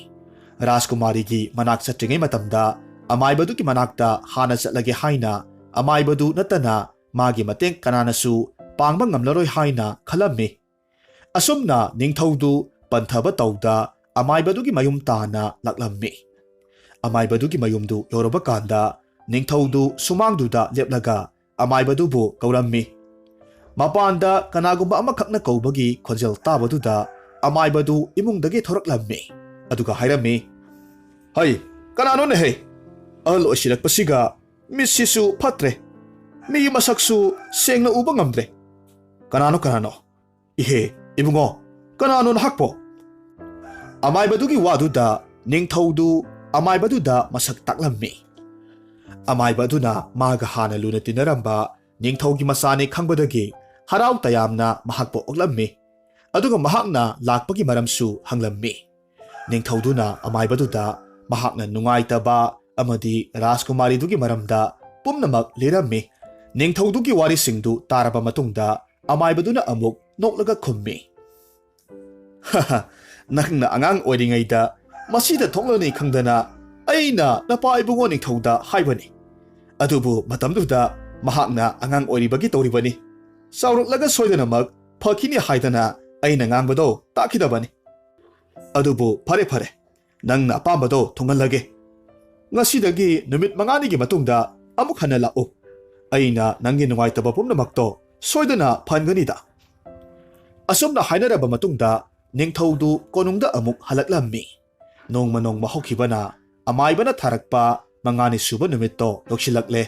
ꯔꯥꯖꯀꯨꯃꯥꯔꯤꯒꯤ ꯃꯅꯥꯛ ꯆꯠꯇ꯭ꯔꯤꯉꯩ ꯃꯇꯝꯗ ꯑꯃꯥꯏꯕꯗꯨꯒꯤ ꯃꯅꯥꯛꯇ ꯍꯥꯟꯅ ꯆꯠꯂꯒꯦ ꯍꯥꯏꯅ ꯑꯃꯥꯏꯕꯗꯨ ꯅꯠꯇꯅ ꯃꯥꯒꯤ ꯃꯇꯦꯡ ꯀꯅꯥꯅꯁꯨ ꯄꯥꯡꯕ ꯉꯝꯂꯔꯣꯏ ꯍꯥꯏꯅ ꯈꯜꯂꯝꯃꯤ꯫ ꯑꯁꯨꯝꯅ ꯅꯤꯡꯊꯧꯗꯨ ꯄꯟꯊꯕ ꯇꯧꯗ ꯑꯃꯥꯏꯕꯗꯨꯒꯤ ꯃꯌꯨꯝ ꯇꯥꯅ ꯂꯥꯛꯂꯝꯃꯤ꯫ ꯑꯃꯥꯏꯕꯗꯨꯒꯤ ꯃꯌꯨꯝꯗꯨ ꯌꯧꯔꯕ ꯀꯥꯟꯗ ꯅꯤꯡꯊꯧꯗꯨ ꯁꯨꯃꯥꯡꯗꯨꯗ ꯂꯦꯞꯂꯒ ꯑꯃꯥꯏꯕꯗꯨꯕꯨ ꯀꯧꯔꯝꯃꯤ꯫ ꯃꯄꯥꯟꯗ ꯀꯅꯥꯒꯨꯝꯕ ꯑꯃꯈꯛꯅ ꯀꯧꯕꯒꯤ ꯈꯣꯟꯖꯦꯜ ꯇꯥꯕꯗꯨꯗ ꯑꯃꯥꯏꯕꯗꯨ ꯏꯃꯨꯡꯗꯒꯤ ꯊꯣꯔꯛꯂꯝꯃꯤ꯫ ꯑꯗꯨꯒ ꯍꯥꯏꯔꯝꯃꯤ, "ꯍꯩ, ꯀꯅꯥꯅꯣꯅꯦ ꯍꯩ? ꯑꯍꯜ ꯑꯣꯏꯁꯤꯜꯂꯛꯄꯁꯤꯒ ꯃꯤꯠꯁꯤꯁꯨ ꯐꯠꯇ꯭ꯔꯦ꯫ ꯃꯤ ꯃꯁꯛꯁꯨ ꯁꯦꯡꯅ ꯎꯕ ꯉꯝꯗ꯭ꯔꯦ꯫ ꯀꯅꯥꯅꯣ, ꯀꯅꯥꯅꯣ? ꯏꯍꯦ, ꯏꯕꯨꯡꯉꯣ, ꯀꯅꯥꯅꯣ ꯅꯍꯥꯛꯄꯣ?" ꯑꯃꯥꯏꯕꯗꯨꯒꯤ ꯋꯥꯗꯨꯗ ꯅꯤꯡꯊꯧꯗꯨ ꯑꯃꯥꯏꯕꯗꯨꯗ ꯃꯁꯛ ꯇꯥꯛꯂꯝꯃꯤ꯫ ꯑꯃꯥꯏꯕ ꯑꯗꯨꯅ ꯃꯥꯒ ꯍꯥꯟꯅ ꯂꯨꯅ ꯇꯤꯟꯅꯔꯝꯕ ꯅꯤꯡꯊꯧꯒꯤ ꯃꯆꯥꯅꯤ ꯈꯪꯕꯗꯒꯤ ꯍꯔꯥꯎ ꯇꯌꯥꯝꯅ ꯃꯍꯥꯛꯄꯨ ꯑꯣꯛꯂꯝꯃꯤ꯫ ꯑꯗꯨꯒ ꯃꯍꯥꯛꯅ ꯂꯥꯛꯄꯒꯤ ꯃꯔꯝꯁꯨ ꯍꯪꯂꯝꯃꯤ꯫ ꯅꯤꯡꯊꯧꯗꯨꯅ ꯑꯃꯥꯏꯕꯗꯨꯗ ꯃꯍꯥꯛꯅ ꯅꯨꯡꯉꯥꯏꯇꯕ ꯑꯃꯗꯤ ꯔꯥꯖꯀꯨꯃꯥꯔꯤꯗꯨꯒꯤ ꯃꯔꯝꯗ ꯄꯨꯝꯅꯃꯛ ꯂꯤꯔꯝꯃꯤ꯫ ꯅꯤꯡꯊꯧꯗꯨꯒꯤ ꯋꯥꯔꯤꯁꯤꯡꯗꯨ ꯇꯥꯔꯕ ꯃꯇꯨꯡꯗ ꯑꯃꯥꯏꯕꯗꯨꯅ ꯑꯃꯨꯛ ꯅꯣꯛꯂꯒ ꯈꯨꯝꯃꯤ, "ꯍꯍ, ꯅꯪꯅ ꯑꯉꯥꯡ ꯑꯣꯏꯔꯤꯉꯩꯗ ꯃꯁꯤꯗ ꯊꯣꯛꯂꯅꯤ ꯈꯪꯗꯅ ꯑꯩꯅ ꯅꯄꯥ ꯏꯕꯨꯡꯉꯣ ꯅꯤꯡꯊꯧꯗ ꯍꯥꯏꯕꯅꯤ꯫ ꯑꯗꯨꯕꯨ ꯃꯇꯝꯗꯨꯗ ꯃꯍꯥꯛꯅ ꯑꯉꯥꯡ ꯑꯣꯏꯔꯤꯕꯒꯤ ꯇꯧꯔꯤꯕꯅꯤ꯫ ꯆꯥꯎꯔꯛꯂꯒ ꯁꯣꯏꯗꯅꯃꯛ ꯐꯈꯤꯅꯤ ꯍꯥꯏꯗꯅ ꯑꯩꯅ ꯉꯥꯡꯕꯗꯣ ꯇꯥꯈꯤꯗꯕꯅꯤ꯫ ꯑꯗꯨꯕꯨ ꯐꯔꯦ ꯐꯔꯦ, ꯅꯪꯅ ꯑꯄꯥꯝꯕꯗꯣ ꯊꯨꯡꯍꯜꯂꯒꯦ꯫ ꯉꯁꯤꯗꯒꯤ ꯅꯨꯃꯤꯠ ꯃꯉꯥꯅꯤꯒꯤ ꯃꯇꯨꯡꯗ ꯑꯃꯨꯛ ꯍꯟꯅ ꯂꯥꯛꯎ꯫ ꯑꯩꯅ ꯅꯪꯒꯤ ꯅꯨꯡꯉꯥꯏꯇꯕ ꯄꯨꯝꯅꯃꯛꯇꯣ ꯁꯣꯏꯗꯅ ꯐꯍꯟꯒꯅꯤꯗ꯫" ꯑꯁꯨꯝꯅ ꯍꯥꯏꯅꯔꯕ ꯃꯇꯨꯡꯗ ꯅꯤꯡꯊꯧꯗꯨ ꯀꯣꯅꯨꯡꯗ ꯑꯃꯨꯛ ꯍꯜꯂꯛꯂꯝꯃꯤ꯫ ꯅꯣꯡꯃ ꯅꯣꯡꯃ ꯍꯧꯈꯤꯕꯅ ꯑꯃꯥꯏꯕꯅ ꯊꯥꯔꯛꯄ ꯃꯉꯥꯅꯤ ꯁꯨꯕ ꯅꯨꯃꯤꯠꯇꯣ ꯌꯧꯁꯤꯜꯂꯛꯂꯦ꯫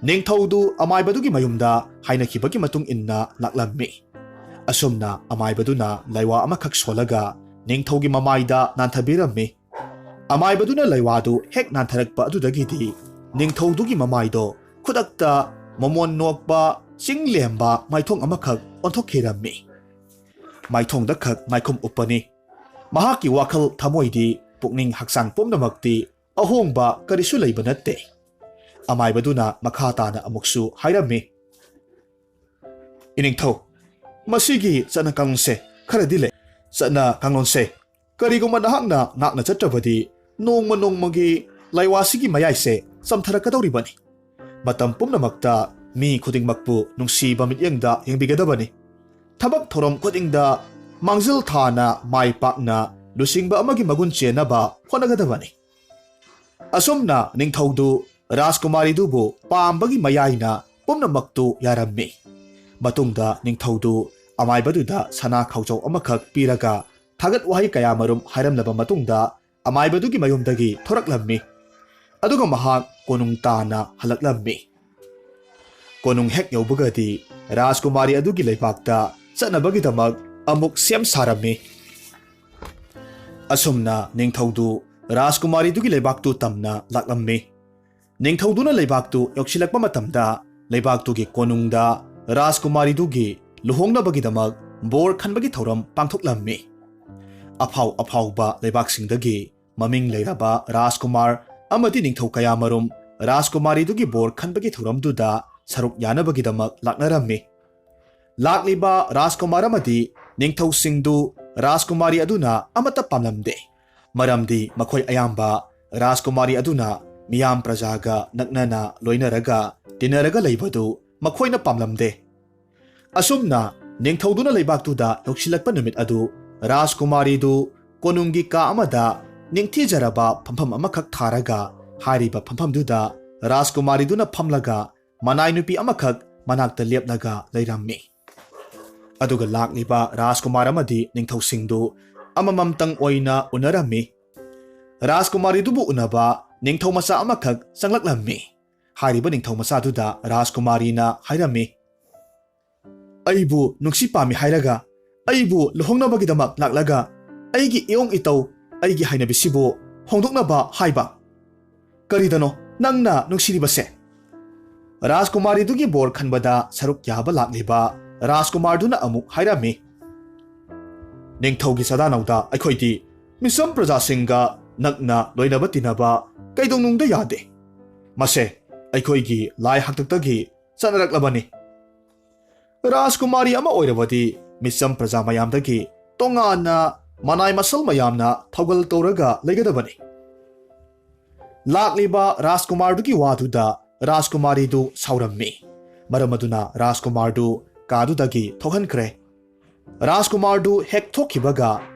ꯅꯤꯡꯊꯧꯗꯨ ꯑꯃꯥꯏꯕꯗꯨꯒꯤ ꯃꯌꯨꯝꯗ ꯍꯥꯏꯅꯈꯤꯕꯒꯤ ꯃꯇꯨꯡ ꯏꯟꯅ ꯂꯥꯛꯂꯝꯃꯤ꯫ ꯑꯁꯨꯝꯅ ꯑꯃꯥꯏꯕꯗꯨꯅ ꯂꯩꯋꯥ ꯑꯃꯈꯛ ꯁꯣꯜꯂꯒ ꯅꯤꯡꯊꯧꯒꯤ ꯃꯃꯥꯏꯗ ꯅꯥꯟꯊꯕꯤꯔꯝꯃꯤ꯫ ꯑꯃꯥꯏꯕꯗꯨꯅ ꯂꯩꯋꯥꯗꯨ ꯍꯦꯛ ꯅꯥꯟꯊꯔꯛꯄ ꯑꯗꯨꯗꯒꯤꯗꯤ ꯅꯤꯡꯊꯧꯗꯨꯒꯤ ꯃꯃꯥꯏꯗꯣ ꯈꯨꯗꯛꯇ ꯃꯃꯣꯟ ꯅꯣꯛꯄ, ꯆꯤꯡ ꯂꯦꯝꯕ ꯃꯥꯏꯊꯣꯡ ꯑꯃꯈꯛ ꯑꯣꯟꯊꯣꯛꯈꯤꯔꯝꯃꯤ꯫ ꯃꯥꯏꯊꯣꯡꯗ ꯈꯛ ꯃꯥꯏꯈꯨꯝ ꯎꯞꯄꯅꯤ꯫ ꯃꯍꯥꯛꯀꯤ ꯋꯥꯈꯜ ꯊꯃꯣꯏꯗꯤ, ꯄꯨꯛꯅꯤꯡ ꯍꯛꯆꯥꯡ ꯄꯨꯝꯅꯃꯛꯇꯤ ꯑꯍꯣꯡꯕ ꯀꯔꯤꯁꯨ ꯂꯩꯕ ꯅꯠꯇꯦ꯫ ꯑꯃꯥꯏꯕꯗꯨꯅ ꯃꯈꯥ ꯇꯥꯅ ꯑꯃꯨꯛꯁꯨ ꯍꯥꯏꯔꯝꯃꯤ, "ꯏꯅꯤꯡꯊꯧ, ꯃꯁꯤꯒꯤ ꯆꯠꯅ ꯀꯥꯡꯂꯣꯟꯁꯦ ꯈꯔꯗꯤ ꯂꯩ꯫ ꯆꯠꯅ ꯀꯥꯡꯂꯣꯟꯁꯦ ꯀꯔꯤꯒꯨꯝꯕ ꯅꯍꯥꯛꯅ ꯉꯥꯛꯅ ꯆꯠꯇ꯭ꯔꯕꯗꯤ ꯅꯣꯡꯃ ꯅꯣꯡꯃꯒꯤ ꯂꯩꯋꯥꯁꯤꯒꯤ ꯃꯌꯥꯏꯁꯦ ꯆꯝꯊꯔꯛꯀꯗꯧꯔꯤꯕꯅꯤ꯫ ꯃꯇꯝ ꯄꯨꯝꯅꯃꯛꯇ ꯃꯤ ꯈꯨꯗꯤꯡꯃꯛꯄꯨ ꯅꯨꯡꯁꯤꯕ ꯃꯤꯠꯌꯦꯡꯗ ꯌꯦꯡꯕꯤꯒꯗꯕꯅꯤ꯫ ꯊꯕꯛ ꯊꯧꯔꯝ ꯈꯨꯗꯤꯡꯗ ꯃꯥꯡꯖꯤꯜ ꯊꯥꯅ ꯃꯥꯏ ꯄꯥꯛꯅ ꯂꯨꯆꯤꯡꯕ ꯑꯃꯒꯤ ꯃꯒꯨꯟ ꯆꯦꯟꯅꯕ ꯍꯣꯠꯅꯒꯗꯕꯅꯤ꯫" ꯑꯁꯨꯝꯅ ꯅꯤꯡꯊꯧꯗꯨ ꯔꯥꯖꯀꯨꯃꯥꯔꯤꯗꯨꯕꯨ ꯄꯥꯝꯕꯒꯤ ꯃꯌꯥꯏꯅ ꯄꯨꯝꯅꯃꯛꯇꯨ ꯌꯥꯔꯝꯃꯤ꯫ ꯃꯇꯨꯡꯗ ꯅꯤꯡꯊꯧꯗꯨ ꯑꯃꯥꯏꯕꯗꯨꯗ ꯁꯅꯥ ꯈꯥꯎꯖꯧ ꯑꯃꯈꯛ ꯄꯤꯔꯒ ꯊꯥꯒꯠ ꯋꯥꯍꯩ ꯀꯌꯥꯃꯔꯨꯝ ꯍꯥꯏꯔꯝꯂꯕ ꯃꯇꯨꯡꯗ ꯑꯃꯥꯏꯕꯗꯨꯒꯤ ꯃꯌꯨꯝꯗꯒꯤ ꯊꯣꯔꯛꯂꯝꯃꯤ꯫ ꯑꯗꯨꯒ ꯃꯍꯥꯛ ꯀꯣꯅꯨꯡ ꯇꯥꯟꯅ ꯍꯜꯂꯛꯂꯝꯃꯤ꯫ ꯀꯣꯅꯨꯡ ꯍꯦꯛ ꯌꯧꯕꯒꯗꯤ ꯔꯥꯖꯀꯨꯃꯥꯔꯤ ꯑꯗꯨꯒꯤ ꯂꯩꯕꯥꯛꯇ ꯆꯠꯅꯕꯒꯤꯗꯃꯛ ꯑꯃꯨꯛ ꯁꯦꯝ ꯁꯥꯔꯝꯃꯤ꯫ ꯑꯁꯨꯝꯅ ꯅꯤꯡꯊꯧꯗꯨ ꯔꯥꯖꯀꯨꯃꯥꯔꯤꯗꯨꯒꯤ ꯂꯩꯕꯥꯛꯇꯨ ꯇꯝꯅ ꯂꯥꯛꯂꯝꯃꯤ꯫ ꯅꯤꯡꯊꯧꯗꯨꯅ ꯂꯩꯕꯥꯛꯇꯨ ꯌꯧꯁꯤꯜꯂꯛꯄ ꯃꯇꯝꯗ ꯂꯩꯕꯥꯛꯇꯨꯒꯤ ꯀꯣꯅꯨꯡꯗ ꯔꯥꯖꯀꯨꯃꯥꯔꯤꯗꯨꯒꯤ ꯂꯨꯍꯣꯡꯅꯕꯒꯤꯗꯃꯛ ꯕꯣꯔ ꯈꯟꯕꯒꯤ ꯊꯧꯔꯝ ꯄꯥꯡꯊꯣꯛꯂꯝꯃꯤ꯫ ꯑꯐꯥꯎ ꯑꯐꯥꯎꯕ ꯂꯩꯕꯥꯛꯁꯤꯡꯗꯒꯤ ꯃꯃꯤꯡ ꯂꯩꯔꯕ ꯔꯥꯖꯀꯨꯃꯥꯔ ꯑꯃꯗꯤ ꯅꯤꯡꯊꯧ ꯀꯌꯥꯃꯔꯨꯝ ꯔꯥꯖꯀꯨꯃꯥꯔꯤꯗꯨꯒꯤ ꯕꯣꯔ ꯈꯟꯕꯒꯤ ꯊꯧꯔꯝꯗꯨꯗ ꯁꯔꯨꯛ ꯌꯥꯅꯕꯒꯤꯗꯃꯛ ꯂꯥꯛꯅꯔꯝꯃꯤ꯫ ꯂꯥꯛꯂꯤꯕ ꯔꯥꯖꯀꯨꯃꯥꯔ ꯑꯃꯗꯤ ꯅꯤꯡꯊꯧꯁꯤꯡꯗꯨ ꯔꯥꯖꯀꯨꯃꯥꯔꯤ ꯑꯗꯨꯅ ꯑꯃꯠꯇ ꯄꯥꯝꯂꯝꯗꯦ꯫ ꯃꯔꯝꯗꯤ ꯃꯈꯣꯏ ꯑꯌꯥꯝꯕ ꯔꯥꯖꯀꯨꯃꯥꯔꯤ ꯑꯗꯨꯅ ꯃꯤꯌꯥꯝ ꯄ꯭ꯔꯖꯥꯒ ꯅꯛꯅꯅ ꯂꯣꯏꯅꯔꯒ ꯇꯤꯟꯅꯔꯒ ꯂꯩꯕꯗꯨ ꯃꯈꯣꯏꯅ ꯄꯥꯝꯂꯝꯗꯦ꯫ ꯑꯁꯨꯝꯅ ꯅꯤꯡꯊꯧꯗꯨꯅ ꯂꯩꯕꯥꯛꯇꯨꯗ ꯌꯧꯁꯤꯜꯂꯛꯄ ꯅꯨꯃꯤꯠ ꯑꯗꯨ ꯔꯥꯖꯀꯨꯃꯥꯔꯤꯗꯨ ꯀꯣꯅꯨꯡꯒꯤ ꯀꯥ ꯑꯃꯗ ꯅꯤꯡꯊꯤꯖꯔꯕ ꯐꯝꯐꯝ ꯑꯃꯈꯛ ꯊꯥꯔꯒ ꯍꯥꯏꯔꯤꯕ ꯐꯝꯐꯝꯗꯨꯗ ꯔꯥꯖꯀꯨꯃꯥꯔꯤꯗꯨꯅ ꯐꯝꯂꯒ ꯃꯅꯥꯏ ꯅꯨꯄꯤ ꯑꯃꯈꯛ ꯃꯅꯥꯛꯇ ꯂꯦꯞꯂꯒ ꯂꯩꯔꯝꯃꯤ꯫ ꯑꯗꯨꯒ ꯂꯥꯛꯂꯤꯕ ꯔꯥꯖꯀꯨꯃꯥꯔ ꯑꯃꯗꯤ ꯅꯤꯡꯊꯧꯁꯤꯡꯗꯨ ꯑꯃꯃꯝꯇꯪ ꯑꯣꯏꯅ ꯎꯅꯔꯝꯃꯤ꯫ ꯔꯥꯖꯀꯨꯃꯥꯔꯤꯗꯨꯕꯨ ꯎꯅꯕ ꯅꯤꯡꯊꯧ ꯃꯆꯥ ꯑꯃꯈꯛ ꯆꯪꯂꯛꯂꯝꯃꯤ꯫ ꯍꯥꯏꯔꯤꯕ ꯅꯤꯡꯊꯧ ꯃꯆꯥꯗꯨꯗ ꯔꯥꯖꯀꯨꯃꯥꯔꯤꯅ ꯍꯥꯏꯔꯝꯃꯤ, "ꯑꯩꯕꯨ ꯅꯨꯡꯁꯤ ꯄꯥꯝꯃꯤ ꯍꯥꯏꯔꯒ ꯑꯩꯕꯨ ꯂꯨꯍꯣꯡꯅꯕꯒꯤꯗꯃꯛ ꯂꯥꯛꯂꯒ ꯑꯩꯒꯤ ꯏꯌꯣꯡ ꯏꯇꯧ, ꯑꯩꯒꯤ ꯍꯩꯅꯕꯤꯁꯤꯕꯨ ꯍꯣꯡꯗꯣꯛꯅꯕ ꯍꯥꯏꯕ꯫ ꯀꯔꯤꯗꯅꯣ ꯅꯪꯅ ꯅꯨꯡꯁꯤꯔꯤꯕꯁꯦ?" ꯔꯥꯖꯀꯨꯃꯥꯔꯤꯗꯨꯒꯤ ꯕꯣꯔ ꯈꯟꯕꯗ ꯁꯔꯨꯛ ꯌꯥꯕ ꯂꯥꯛꯂꯤꯕ ꯔꯥꯖꯀꯨꯃꯥꯔꯗꯨꯅ ꯑꯃꯨꯛ ꯍꯥꯏꯔꯝꯃꯤ, "ꯅꯤꯡꯊꯧꯒꯤ ꯆꯥꯗꯥꯅꯧꯗ ꯑꯩꯈꯣꯏꯗꯤ ꯃꯤꯆꯝ ꯄ꯭ꯔꯖꯥꯁꯤꯡꯒ ꯅꯛꯅ ꯂꯣꯏꯅꯕ ꯇꯤꯟꯅꯕ ꯀꯩꯗꯧꯅꯨꯡꯗ ꯌꯥꯗꯦ꯫ ꯃꯁꯦ ꯑꯩꯈꯣꯏꯒꯤ ꯂꯥꯏ ꯍꯥꯛꯇꯛꯇꯒꯤ ꯆꯠꯅꯔꯛꯂꯕꯅꯤ꯫ ꯔꯥꯖꯀꯨꯃꯥꯔꯤ ꯑꯃ ꯑꯣꯏꯔꯕꯗꯤ ꯃꯤꯆꯝ ꯄ꯭ꯔꯖꯥ ꯃꯌꯥꯝꯗꯒꯤ ꯇꯣꯉꯥꯟꯅ ꯃꯅꯥꯏ ꯃꯁꯜ ꯃꯌꯥꯝꯅ ꯊꯧꯒꯜ ꯇꯧꯔꯒ ꯂꯩꯒꯗꯕꯅꯤ꯫" ꯂꯥꯛꯂꯤꯕ ꯔꯥꯖꯀꯨꯃꯥꯔꯗꯨꯒꯤ ꯋꯥꯗꯨꯗ ꯔꯥꯖꯀꯨꯃꯥꯔꯤꯗꯨ ꯁꯥꯎꯔꯝꯃꯤ꯫ ꯃꯔꯝ ꯑꯗꯨꯅ ꯔꯥꯖꯀꯨꯃꯥꯔꯗꯨ ꯀꯥꯗꯨꯗꯒꯤ ꯊꯣꯛꯍꯟꯈ꯭ꯔꯦ꯫ ꯔꯥꯖꯀꯨꯃꯥꯔꯗꯨ ꯍꯦꯛ ꯊꯣꯛꯈꯤꯕꯒ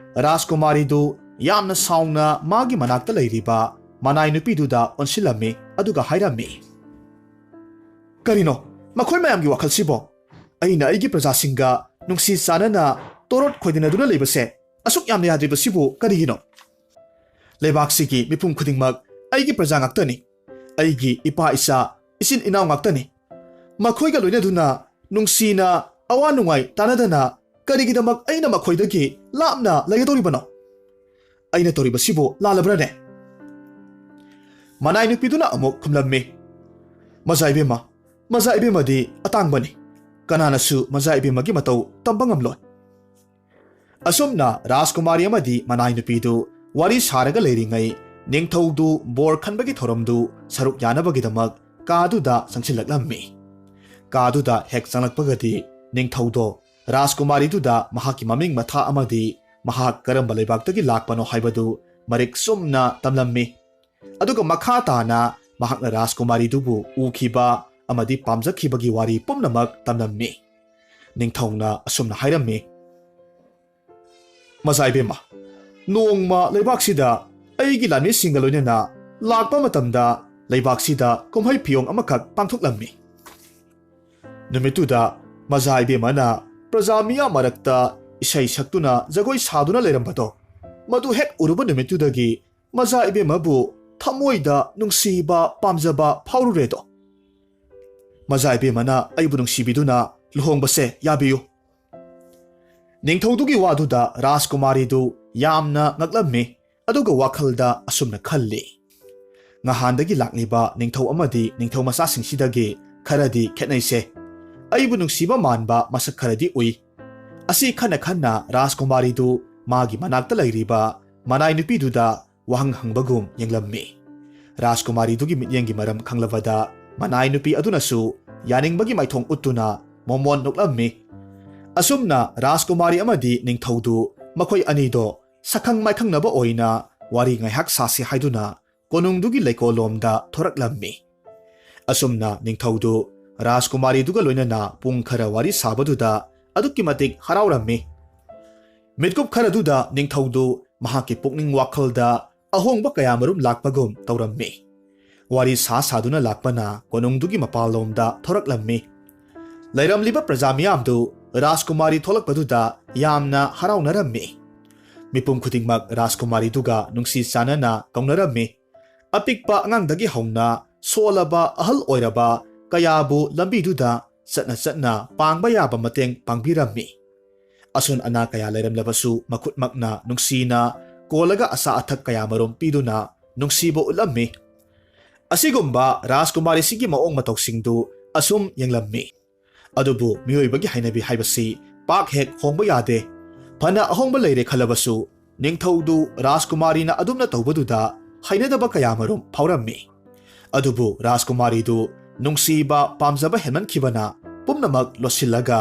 ꯔꯥꯖꯀꯨꯃꯥꯔꯤꯗꯨ ꯌꯥꯝꯅ ꯁꯥꯎꯅ ꯃꯥꯒꯤ ꯃꯅꯥꯛꯇ ꯂꯩꯔꯤꯕ ꯃꯅꯥꯏ ꯅꯨꯄꯤꯗꯨꯗ ꯑꯣꯟꯁꯤꯜꯂꯝꯃꯤ, ꯑꯗꯨꯒ ꯍꯥꯏꯔꯝꯃꯤ, "ꯀꯔꯤꯅꯣ ꯃꯈꯣꯏ ꯃꯌꯥꯝꯒꯤ ꯋꯥꯈꯜꯁꯤꯕꯣ? ꯑꯩꯅ ꯑꯩꯒꯤ ꯄ꯭ꯔꯖꯥꯁꯤꯡꯒ ꯅꯨꯡꯁꯤ ꯆꯥꯟꯅꯅ ꯇꯣꯔꯣꯠ ꯈꯣꯏꯗꯅꯗꯨꯅ ꯂꯩꯕꯁꯦ ꯑꯁꯨꯛ ꯌꯥꯝꯅ ꯌꯥꯗ꯭ꯔꯤꯕꯁꯤꯕꯨ ꯀꯔꯤꯒꯤꯅꯣ? ꯂꯩꯕꯥꯛꯁꯤꯒꯤ ꯃꯤꯄꯨꯝ ꯈꯨꯗꯤꯡꯃꯛ ꯑꯩꯒꯤ ꯄ꯭ꯔꯖꯥ ꯉꯥꯛꯇꯅꯤ꯫ ꯑꯩꯒꯤ ꯏꯄꯥ ꯏꯆꯥ, ꯏꯆꯤꯟ ꯏꯅꯥꯎ ꯉꯥꯛꯇꯅꯤ꯫ ꯃꯈꯣꯏꯒ ꯂꯣꯏꯅꯗꯨꯅ ꯅꯨꯡꯁꯤꯅ ꯑꯋꯥ ꯅꯨꯡꯉꯥꯏ ꯇꯥꯟꯅꯗꯅ ꯀꯔꯤꯒꯤꯗꯃꯛ ꯑꯩꯅ ꯃꯈꯣꯏꯗꯒꯤ ꯂꯥꯞꯅ ꯂꯩꯒꯗꯧꯔꯤꯕꯅꯣ? ꯑꯩꯅ ꯇꯧꯔꯤꯕꯁꯤꯕꯨ ꯂꯥꯜꯂꯕ꯭ꯔꯅꯦ?" ꯃꯅꯥꯏ ꯅꯨꯄꯤꯗꯨꯅ ꯑꯃꯨꯛ ꯈꯨꯝꯂꯝꯃꯤ, "ꯃꯖꯥ ꯏꯕꯦꯝꯃ, ꯃꯖꯥ ꯏꯕꯦꯝꯃꯗꯤ ꯑꯇꯥꯡꯕꯅꯤ꯫ ꯀꯅꯥꯅꯁꯨ ꯃꯖꯥ ꯏꯕꯦꯝꯃꯒꯤ ꯃꯇꯧ ꯇꯝꯕ ꯉꯝꯂꯣꯏ꯫ ꯑꯁꯨꯝꯅ ꯔꯥꯖꯀꯨꯃꯥꯔꯤ ꯑꯃꯗꯤ ꯃꯅꯥꯏ ꯅꯨꯄꯤꯗꯨ ꯋꯥꯔꯤ ꯁꯥꯔꯒ ꯂꯩꯔꯤꯉꯩ, ꯅꯤꯡꯊꯧꯗꯨ ꯕꯣꯔ ꯈꯟꯕꯒꯤ ꯊꯧꯔꯝꯗꯨ ꯁꯔꯨꯛ ꯌꯥꯅꯕꯒꯤꯗꯃꯛ ꯀꯥꯗꯨꯗ ꯆꯪꯁꯤꯜꯂꯛꯂꯝꯃꯤ꯫ ꯀꯥꯗꯨꯗ ꯍꯦꯛ ꯆꯪꯂꯛꯄꯒꯗꯤ, ꯅꯤꯡꯊꯧꯗꯣ ꯔꯥꯖꯀꯨꯃꯥꯔꯤꯗꯨꯗ ꯃꯍꯥꯛꯀꯤ ꯃꯃꯤꯡ ꯃꯊꯥ ꯑꯃꯗꯤ ꯃꯍꯥꯛ ꯀꯔꯝꯕ ꯂꯩꯕꯥꯛꯇꯒꯤ ꯂꯥꯛꯄꯅꯣ ꯍꯥꯏꯕꯗꯨ ꯃꯔꯤꯛ ꯆꯨꯝꯅ ꯇꯝꯂꯝꯃꯤ꯫ ꯑꯗꯨꯒ ꯃꯈꯥ ꯇꯥꯅ ꯃꯍꯥꯛꯅ ꯔꯥꯖꯀꯨꯃꯥꯔꯤꯗꯨꯕꯨ ꯎꯈꯤꯕ ꯑꯃꯗꯤ ꯄꯥꯝꯖꯈꯤꯕꯒꯤ ꯋꯥꯔꯤ ꯄꯨꯝꯅꯃꯛ ꯇꯝꯂꯝꯃꯤ꯫ ꯅꯤꯡꯊꯧꯅ ꯑꯁꯨꯝꯅ ꯍꯥꯏꯔꯝꯃꯤ, "ꯃꯖꯥ ꯏꯕꯦꯝꯃ, ꯅꯣꯡꯃ ꯂꯩꯕꯥꯛꯁꯤꯗ ꯑꯩꯒꯤ ꯂꯥꯟꯃꯤꯁꯤꯡꯒ ꯂꯣꯏꯅꯅ ꯂꯥꯛꯄ ꯃꯇꯝꯗ, ꯂꯩꯕꯥꯛꯁꯤꯗ ꯀꯨꯝꯍꯩ ꯐꯤꯌꯣꯡ ꯑꯃꯈꯛ ꯄꯥꯡꯊꯣꯛꯂꯝꯃꯤ꯫ ꯅꯨꯃꯤꯠꯇꯨꯗ ꯃꯖꯥ ꯏꯕꯦꯝꯃꯅ ꯄ꯭ꯔꯖꯥ ꯃꯤꯌꯥꯝ ꯃꯔꯛꯇ ꯏꯁꯩ ꯁꯛꯇꯨꯅ, ꯖꯒꯣꯏ ꯁꯥꯗꯨꯅ ꯂꯩꯔꯝꯕꯗꯣ, ꯃꯗꯨ ꯍꯦꯛ ꯎꯔꯨꯕ ꯅꯨꯃꯤꯠꯇꯨꯗꯒꯤ ꯃꯖꯥ ꯏꯕꯦꯝꯃꯕꯨ ꯊꯃꯣꯏꯗ ꯅꯨꯡꯁꯤꯕ, ꯄꯥꯝꯖꯕ ꯐꯥꯎꯔꯨꯔꯦꯗꯣ꯫ ꯃꯖꯥ ꯏꯕꯦꯝꯃꯅ ꯑꯩꯕꯨ ꯅꯨꯡꯁꯤꯕꯤꯗꯨꯅ ꯂꯨꯍꯣꯡꯕꯁꯦ ꯌꯥꯕꯤꯌꯨ꯫" ꯅꯤꯡꯊꯧꯗꯨꯒꯤ ꯋꯥꯗꯨꯗ ꯔꯥꯖꯀꯨꯃꯥꯔꯤꯗꯨ ꯌꯥꯝꯅ ꯉꯛꯂꯝꯃꯤ, ꯑꯗꯨꯒ ꯋꯥꯈꯜꯗ ꯑꯁꯨꯝꯅ ꯈꯜꯂꯤ, "ꯉꯍꯥꯟꯗꯒꯤ ꯂꯥꯛꯂꯤꯕ ꯅꯤꯡꯊꯧ ꯑꯃꯗꯤ ꯅꯤꯡꯊꯧ ꯃꯆꯥꯁꯤꯡꯁꯤꯗꯒꯤ ꯈꯔꯗꯤ ꯈꯦꯠꯅꯩꯁꯦ꯫ ꯑꯩꯕꯨ ꯅꯨꯡꯁꯤꯕ ꯃꯥꯟꯕ ꯃꯁꯛ ꯈꯔꯗꯤ ꯎꯏ꯫" ꯑꯁꯤ ꯈꯟꯅ ꯈꯟꯅ ꯔꯥꯖꯀꯨꯃꯥꯔꯤꯗꯨ ꯃꯥꯒꯤ ꯃꯅꯥꯛꯇ ꯂꯩꯔꯤꯕ ꯃꯅꯥꯏ ꯅꯨꯄꯤꯗꯨꯗ ꯋꯥꯍꯪ ꯍꯪꯕꯒꯨꯝ ꯌꯦꯡꯂꯝꯃꯤ꯫ ꯔꯥꯖꯀꯨꯃꯥꯔꯤꯗꯨꯒꯤ ꯃꯤꯠꯌꯦꯡꯒꯤ ꯃꯔꯝ ꯈꯪꯂꯕꯗ, ꯃꯅꯥꯏ ꯅꯨꯄꯤ ꯑꯗꯨꯅꯁꯨ ꯌꯥꯅꯤꯡꯕꯒꯤ ꯃꯥꯏꯊꯣꯡ ꯎꯠꯇꯨꯅ ꯃꯣꯃꯣꯟ ꯅꯣꯛꯂꯝꯃꯤ꯫ ꯑꯁꯨꯝꯅ ꯔꯥꯖꯀꯨꯃꯥꯔꯤ ꯑꯃꯗꯤ ꯅꯤꯡꯊꯧꯗꯨ, ꯃꯈꯣꯏ ꯑꯅꯤꯗꯣ ꯁꯛꯈꯪ ꯃꯥꯏꯈꯪꯅꯕ ꯑꯣꯏꯅ ꯋꯥꯔꯤ ꯉꯥꯏꯍꯥꯛ ꯁꯥꯁꯤ ꯍꯥꯏꯗꯨꯅ ꯀꯣꯅꯨꯡꯗꯨꯒꯤ ꯂꯩꯀꯣꯜꯂꯣꯝꯗ ꯊꯣꯔꯛꯂꯝꯃꯤ꯫ ꯑꯁꯨꯝꯅ ꯅꯤꯡꯊꯧꯗꯨ ꯔꯥꯖꯀꯨꯃꯥꯔꯤꯗꯨꯒ ꯂꯣꯏꯅꯅ ꯄꯨꯡ ꯈꯔ ꯋꯥꯔꯤ ꯁꯥꯕꯗꯨꯗ ꯑꯗꯨꯛꯀꯤ ꯃꯇꯤꯛ ꯍꯔꯥꯎꯔꯝꯃꯤ꯫ ꯃꯤꯠꯀꯨꯞ ꯈꯔꯗꯨꯗ ꯅꯤꯡꯊꯧꯗꯨ ꯃꯍꯥꯛꯀꯤ ꯄꯨꯛꯅꯤꯡ ꯋꯥꯈꯜꯗ ꯑꯍꯣꯡꯕ ꯀꯌꯥꯃꯔꯨꯝ ꯂꯥꯛꯄꯒꯨꯝ ꯇꯧꯔꯝꯃꯤ꯫ ꯋꯥꯔꯤ ꯁꯥ ꯁꯥꯗꯨꯅ ꯂꯥꯛꯄꯅ ꯀꯣꯅꯨꯡꯗꯨꯒꯤ ꯃꯄꯥꯟꯂꯣꯝꯗ ꯊꯣꯔꯛꯂꯝꯃꯤ꯫ ꯂꯩꯔꯝꯂꯤꯕ ꯄ꯭ꯔꯖꯥ ꯃꯤꯌꯥꯝꯗꯨ ꯔꯥꯖꯀꯨꯃꯥꯔꯤ ꯊꯣꯛꯂꯛꯄꯗꯨꯗ ꯌꯥꯝꯅ ꯍꯔꯥꯎꯅꯔꯝꯃꯤ꯫ ꯃꯤꯄꯨꯝ ꯈꯨꯗꯤꯡꯃꯛ ꯔꯥꯖꯀꯨꯃꯥꯔꯤꯗꯨꯒ ꯅꯨꯡꯁꯤ ꯆꯥꯟꯅꯅ ꯀꯧꯅꯔꯝꯃꯤ꯫ ꯑꯄꯤꯛꯄ ꯑꯉꯥꯡꯗꯒꯤ ꯍꯧꯅ ꯁꯣꯜꯂꯕ ꯑꯍꯜ ꯑꯣꯏꯔꯕ ꯀꯌꯥꯕꯨ ꯂꯝꯕꯤꯗꯨꯗ ꯆꯠꯅ ꯆꯠꯅ ꯄꯥꯡꯕ ꯌꯥꯕ ꯃꯇꯦꯡ ꯄꯥꯡꯕꯤꯔꯝꯃꯤ꯫ ꯑꯁꯣꯟ ꯑꯅꯥ ꯀꯌꯥ ꯂꯩꯔꯝꯂꯕꯁꯨ ꯃꯈꯨꯠꯃꯛꯅ ꯅꯨꯡꯁꯤꯅ ꯀꯣꯜꯂꯒ ꯑꯆꯥ ꯑꯊꯛ ꯀꯌꯥꯃꯔꯨꯝ ꯄꯤꯗꯨꯅ ꯅꯨꯡꯁꯤꯕ ꯎꯠꯂꯝꯃꯤ꯫ ꯑꯁꯤꯒꯨꯝꯕ ꯔꯥꯖꯀꯨꯃꯥꯔꯤꯁꯤꯒꯤ ꯃꯑꯣꯡ ꯃꯇꯧꯁꯤꯡꯗꯨ ꯑꯁꯨꯝ ꯌꯦꯡꯂꯝꯃꯤ꯫ ꯑꯗꯨꯕꯨ ꯃꯤꯑꯣꯏꯕꯒꯤ ꯍꯩꯅꯕꯤ ꯍꯥꯏꯕꯁꯤ ꯄꯥꯛ ꯍꯦꯛ ꯍꯣꯡꯕ ꯌꯥꯗꯦ꯫ ꯐꯅ ꯑꯍꯣꯡꯕ ꯂꯩꯔꯦ ꯈꯜꯂꯕꯁꯨ, ꯅꯤꯡꯊꯧꯗꯨ ꯔꯥꯖꯀꯨꯃꯥꯔꯤꯅ ꯑꯗꯨꯝꯅ ꯇꯧꯕꯗꯨꯗ ꯍꯩꯅꯗꯕ ꯀꯌꯥꯃꯔꯨꯝ ꯐꯥꯎꯔꯝꯃꯤ꯫ ꯑꯗꯨꯕꯨ ꯔꯥꯖꯀꯨꯃꯥꯔꯤꯗꯨ ꯅꯨꯡꯁꯤꯕ ꯄꯥꯝꯖꯕ ꯍꯦꯟꯃꯟꯈꯤꯕꯅ ꯄꯨꯝꯅꯃꯛ ꯂꯣꯠꯁꯤꯜꯂꯒ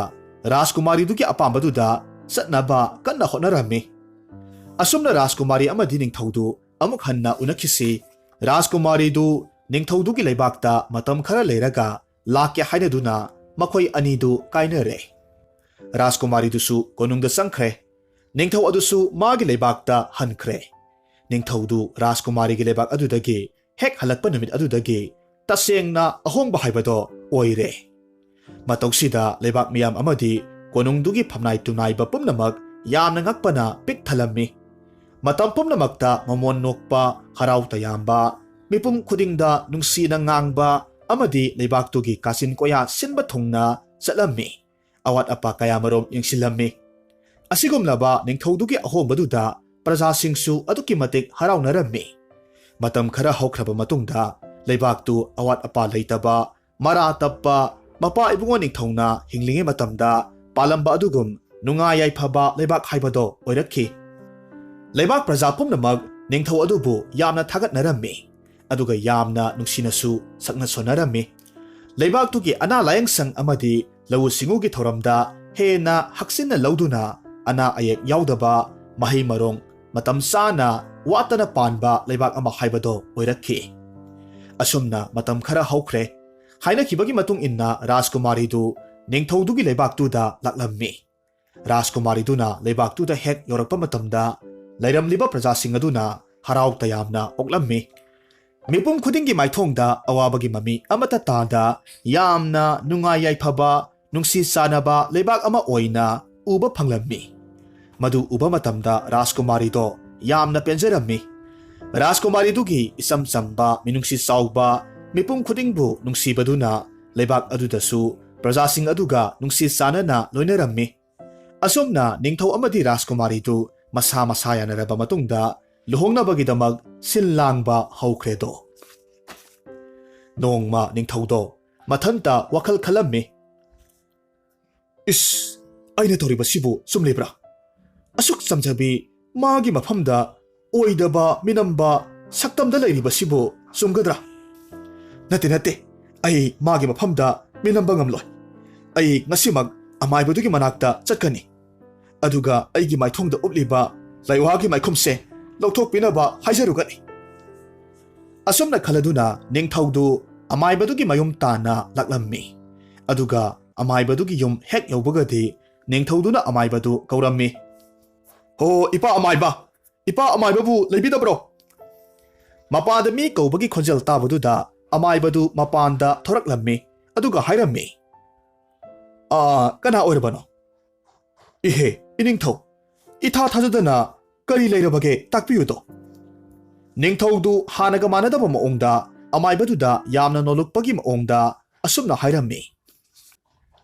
ꯔꯥꯖꯀꯨꯃꯥꯔꯤꯗꯨꯒꯤ ꯑꯄꯥꯝꯕꯗꯨꯗ ꯆꯠꯅꯕ ꯀꯟꯅ ꯍꯣꯠꯅꯔꯝꯃꯤ꯫ ꯑꯁꯨꯝꯅ ꯔꯥꯖꯀꯨꯃꯥꯔꯤ ꯑꯃꯗꯤ ꯅꯤꯡꯊꯧꯗꯨ ꯑꯃꯨꯛ ꯍꯟꯅ ꯎꯅꯈꯤꯁꯤ꯫ ꯔꯥꯖꯀꯨꯃꯥꯔꯤꯗꯨ ꯅꯤꯡꯊꯧꯗꯨꯒꯤ ꯂꯩꯕꯥꯛꯇ ꯃꯇꯝ ꯈꯔ ꯂꯩꯔꯒ ꯂꯥꯛꯀꯦ ꯍꯥꯏꯅꯗꯨꯅ ꯃꯈꯣꯏ ꯑꯅꯤꯗꯨ ꯀꯥꯏꯅꯔꯦ꯫ ꯔꯥꯖꯀꯨꯃꯥꯔꯤꯗꯨꯁꯨ ꯀꯣꯅꯨꯡꯗ ꯆꯪꯈ꯭ꯔꯦ꯫ ꯅꯤꯡꯊꯧ ꯑꯗꯨꯁꯨ ꯃꯥꯒꯤ ꯂꯩꯕꯥꯛꯇ ꯍꯟꯈ꯭ꯔꯦ꯫ ꯅꯤꯡꯊꯧꯗꯨ ꯔꯥꯖꯀꯨꯃꯥꯔꯤꯒꯤ ꯂꯩꯕꯥꯛ ꯑꯗꯨꯗꯒꯤ ꯍꯦꯛ ꯍꯜꯂꯛꯄ ꯅꯨꯃꯤꯠ ꯑꯗꯨꯗꯒꯤ ꯇꯁꯦꯡꯅ ꯑꯍꯣꯡꯕ ꯍꯥꯏꯕꯗꯣ ꯑꯣꯏꯔꯦ꯫ ꯃꯇꯧꯁꯤꯗ ꯂꯩꯕꯥꯛ ꯃꯤꯌꯥꯝ ꯑꯃꯗꯤ ꯀꯣꯅꯨꯡꯗꯨꯒꯤ ꯐꯝꯅꯥꯏ ꯇꯨꯝꯅꯥꯏꯕ ꯄꯨꯝꯅꯃꯛ ꯌꯥꯝꯅ ꯉꯛꯄꯅ ꯄꯤꯛ ꯊꯜꯂꯝꯃꯤ꯫ ꯃꯇꯝ ꯄꯨꯝꯅꯃꯛꯇ ꯃꯃꯣꯟ ꯅꯣꯛꯄ, ꯍꯔꯥꯎ ꯇꯌꯥꯝꯕ, ꯃꯤꯄꯨꯝ ꯈꯨꯗꯤꯡꯗ ꯅꯨꯡꯁꯤꯅ ꯉꯥꯡꯕ ꯑꯃꯗꯤ ꯂꯩꯕꯥꯛꯇꯨꯒꯤ ꯀꯥꯆꯤꯟ ꯀꯣꯌꯥ ꯁꯤꯟꯕ ꯊꯨꯡꯅ ꯆꯠꯂꯝꯃꯤ꯫ ꯑꯋꯥꯠ ꯑꯄꯥ ꯀꯌꯥꯃꯔꯨꯝ ꯌꯦꯡꯁꯤꯜꯂꯝꯃꯤ꯫ ꯑꯁꯤꯒꯨꯝꯂꯕ ꯅꯤꯡꯊꯧꯗꯨꯒꯤ ꯑꯍꯣꯡꯕꯗꯨꯗ ꯄ꯭ꯔꯖꯥꯁꯤꯡꯁꯨ ꯑꯗꯨꯛꯀꯤ ꯃꯇꯤꯛ ꯍꯔꯥꯎꯅꯔꯝꯃꯤ꯫ ꯃꯇꯝ ꯈꯔ ꯍꯧꯈ꯭ꯔꯕ ꯃꯇꯨꯡꯗ ꯂꯩꯕꯥꯛꯇꯨ ꯑꯋꯥꯠ ꯑꯄꯥ ꯂꯩꯇꯕ, ꯃꯔꯥ ꯇꯞꯄ, ꯃꯄꯥ ꯏꯕꯨꯡꯉꯣ ꯅꯤꯡꯊꯧꯅ ꯍꯤꯡꯂꯤꯉꯩ ꯃꯇꯝꯗ ꯄꯥꯜꯂꯝꯕ ꯑꯗꯨꯒꯨꯝ ꯅꯨꯡꯉꯥꯏ ꯌꯥꯏꯐꯕ ꯂꯩꯕꯥꯛ ꯍꯥꯏꯕꯗꯣ ꯑꯣꯏꯔꯛꯈꯤ꯫ ꯂꯩꯕꯥꯛ ꯄ꯭ꯔꯖꯥ ꯄꯨꯝꯅꯃꯛ ꯅꯤꯡꯊꯧ ꯑꯗꯨꯕꯨ ꯌꯥꯝꯅ ꯊꯥꯒꯠꯅꯔꯝꯃꯤ, ꯑꯗꯨꯒ ꯌꯥꯝꯅ ꯅꯨꯡꯁꯤꯅꯁꯨ ꯁꯛꯅ ꯁꯣꯟꯅꯔꯝꯃꯤ꯫ ꯂꯩꯕꯥꯛꯇꯨꯒꯤ ꯑꯅꯥ ꯂꯥꯌꯦꯡꯁꯪ ꯑꯃꯗꯤ ꯂꯧꯎ ꯁꯤꯡꯎꯒꯤ ꯊꯧꯔꯝꯗ ꯍꯦꯟꯅ ꯍꯛꯆꯤꯟꯅ ꯂꯧꯗꯨꯅ ꯑꯅꯥ ꯑꯌꯦꯛ ꯌꯥꯎꯗꯕ, ꯃꯍꯩ ꯃꯔꯣꯡ ꯃꯇꯝ ꯆꯥꯅ ꯋꯥꯠꯇꯅ ꯄꯥꯟꯕ ꯂꯩꯕꯥꯛ ꯑꯃ ꯍꯥꯏꯕꯗꯣ ꯑꯣꯏꯔꯛꯈꯤ꯫ ꯑꯁꯨꯝꯅ ꯃꯇꯝ ꯈꯔ ꯍꯧꯈ꯭ꯔꯦ꯫ ꯍꯥꯏꯅꯈꯤꯕꯒꯤ ꯃꯇꯨꯡ ꯏꯟꯅ ꯔꯥꯖꯀꯨꯃꯥꯔꯤꯗꯨ ꯅꯤꯡꯊꯧꯗꯨꯒꯤ ꯂꯩꯕꯥꯛꯇꯨꯗ ꯂꯥꯛꯂꯝꯃꯤ꯫ ꯔꯥꯖꯀꯨꯃꯥꯔꯤꯗꯨꯅ ꯂꯩꯕꯥꯛꯇꯨꯗ ꯍꯦꯛ ꯌꯧꯔꯛꯄ ꯃꯇꯝꯗ ꯂꯩꯔꯝꯂꯤꯕ ꯄ꯭ꯔꯖꯥꯁꯤꯡ ꯑꯗꯨꯅ ꯍꯔꯥꯎ ꯇꯌꯥꯝꯅ ꯑꯣꯛꯂꯝꯃꯤ꯫ ꯃꯤꯄꯨꯝ ꯈꯨꯗꯤꯡꯒꯤ ꯃꯥꯏꯊꯣꯡꯗ ꯑꯋꯥꯕꯒꯤ ꯃꯃꯤ ꯑꯃꯠꯇ ꯇꯥꯗ ꯌꯥꯝꯅ ꯅꯨꯡꯉꯥꯏ ꯌꯥꯏꯐꯕ, ꯅꯨꯡꯁꯤ ꯆꯥꯟꯅꯕ ꯂꯩꯕꯥꯛ ꯑꯃ ꯑꯣꯏꯅ ꯎꯕ ꯐꯪꯂꯝꯃꯤ꯫ ꯃꯗꯨ ꯎꯕ ꯃꯇꯝꯗ ꯔꯥꯖꯀꯨꯃꯥꯔꯤꯗꯣ ꯌꯥꯝꯅ ꯄꯦꯟꯖꯔꯝꯃꯤ꯫ ꯔꯥꯖꯀꯨꯃꯥꯔꯤꯗꯨꯒꯤ ꯏꯆꯝ ꯆꯝꯕ, ꯃꯤꯅꯨꯡꯁꯤ ꯆꯥꯎꯕ, ꯃꯤꯄꯨꯝ ꯈꯨꯗꯤꯡꯕꯨ ꯅꯨꯡꯁꯤꯕꯗꯨꯅ ꯂꯩꯕꯥꯛ ꯑꯗꯨꯗꯁꯨ ꯄ꯭ꯔꯖꯥꯁꯤꯡ ꯑꯗꯨꯒ ꯅꯨꯡꯁꯤ ꯆꯥꯟꯅꯅ ꯂꯣꯏꯅꯔꯝꯃꯤ꯫ ꯑꯁꯨꯝꯅ ꯅꯤꯡꯊꯧ ꯑꯃꯗꯤ ꯔꯥꯖꯀꯨꯃꯥꯔꯤꯗꯨ ꯃꯁꯥ ꯃꯁꯥ ꯌꯥꯅꯔꯕ ꯃꯇꯨꯡꯗ ꯂꯨꯍꯣꯡꯅꯕꯒꯤꯗꯃꯛ ꯁꯤꯜ ꯂꯥꯡꯕ ꯍꯧꯈ꯭ꯔꯦꯗꯣ꯫ ꯅꯣꯡꯃ ꯅꯤꯡꯊꯧꯗꯣ ꯃꯊꯟꯇ ꯋꯥꯈꯜ ꯈꯜꯂꯝꯃꯤ꯫ "ꯏꯁ, ꯑꯩꯅ ꯇꯧꯔꯤꯕꯁꯤꯕꯨ ꯆꯨꯝꯂꯤꯕ꯭ꯔꯥ? ꯑꯁꯨꯛ ꯆꯝꯖꯕꯤ ꯃꯥꯒꯤ ꯃꯐꯝꯗ ꯑꯣꯏꯗꯕ ꯃꯤꯅꯝꯕ ꯁꯛꯇꯝꯗ ꯂꯩꯔꯤꯕꯁꯤꯕꯨ ꯆꯨꯝꯒꯗ꯭ꯔꯥ? ꯅꯠꯇꯦ, ꯅꯠꯇꯦ, ꯑꯩ ꯃꯥꯒꯤ ꯃꯐꯝꯗ ꯃꯤꯅꯝꯕ ꯉꯝꯂꯣꯏ꯫ ꯑꯩ ꯉꯁꯤꯃꯛ ꯑꯃꯥꯏꯕꯗꯨꯒꯤ ꯃꯅꯥꯛꯇ ꯆꯠꯀꯅꯤ꯫ ꯑꯗꯨꯒ ꯑꯩꯒꯤ ꯃꯥꯏꯊꯣꯡꯗ ꯎꯞꯂꯤꯕ ꯂꯩꯋꯥꯒꯤ ꯃꯥꯏꯈꯨꯝꯁꯦ ꯂꯧꯊꯣꯛꯄꯤꯅꯕ ꯍꯥꯏꯖꯔꯨꯒꯅꯤ"꯫ ꯑꯁꯨꯝꯅ ꯈꯜꯂꯗꯨꯅ ꯅꯤꯡꯊꯧꯗꯨ ꯑꯃꯥꯏꯕꯗꯨꯒꯤ ꯃꯌꯨꯝ ꯇꯥꯟꯅ ꯂꯥꯛꯂꯝꯃꯤ꯫ ꯑꯗꯨꯒ ꯑꯃꯥꯏꯕꯗꯨꯒꯤ ꯌꯨꯝ ꯍꯦꯛ ꯌꯧꯕꯒꯗꯤ ꯅꯤꯡꯊꯧꯗꯨꯅ ꯑꯃꯥꯏꯕꯗꯨ ꯀꯧꯔꯝꯃꯤ꯫ "ꯍꯣ, ꯏꯄꯥ ꯑꯃꯥꯏꯕ! ꯏꯄꯥ ꯑꯃꯥꯏꯕꯕꯨ ꯂꯩꯕꯤꯗꯕ꯭ꯔꯣ?" ꯃꯄꯥꯗ ꯃꯤ ꯀꯧꯕꯒꯤ ꯈꯣꯟꯖꯦꯜ ꯇꯥꯕꯗꯨꯗ ꯑꯃꯥꯏꯕꯗꯨ ꯃꯄꯥꯟꯗ ꯊꯣꯔꯛꯂꯝꯃꯤ꯫ ꯑꯗꯨꯒ ꯍꯥꯏꯔꯝꯃꯤ, "ꯑꯥ, ꯀꯅꯥ ꯑꯣꯏꯔꯕꯅꯣ? ꯏꯍꯦ, ꯏꯅꯤꯡꯊꯧ, ꯏꯊꯥ ꯊꯥꯖꯗꯅ ꯀꯔꯤ ꯂꯩꯔꯕꯒꯦ, ꯇꯥꯛꯄꯤꯌꯨꯗꯣ"꯫ ꯅꯤꯡꯊꯧꯗꯨ ꯍꯥꯟꯅꯒ ꯃꯥꯟꯅꯗꯕ ꯃꯑꯣꯡꯗ ꯑꯃꯥꯏꯕꯗꯨꯗ ꯌꯥꯝꯅ ꯅꯣꯜꯂꯨꯛꯄꯒꯤ ꯃꯑꯣꯡꯗ ꯑꯁꯨꯝꯅ ꯍꯥꯏꯔꯝꯃꯤ,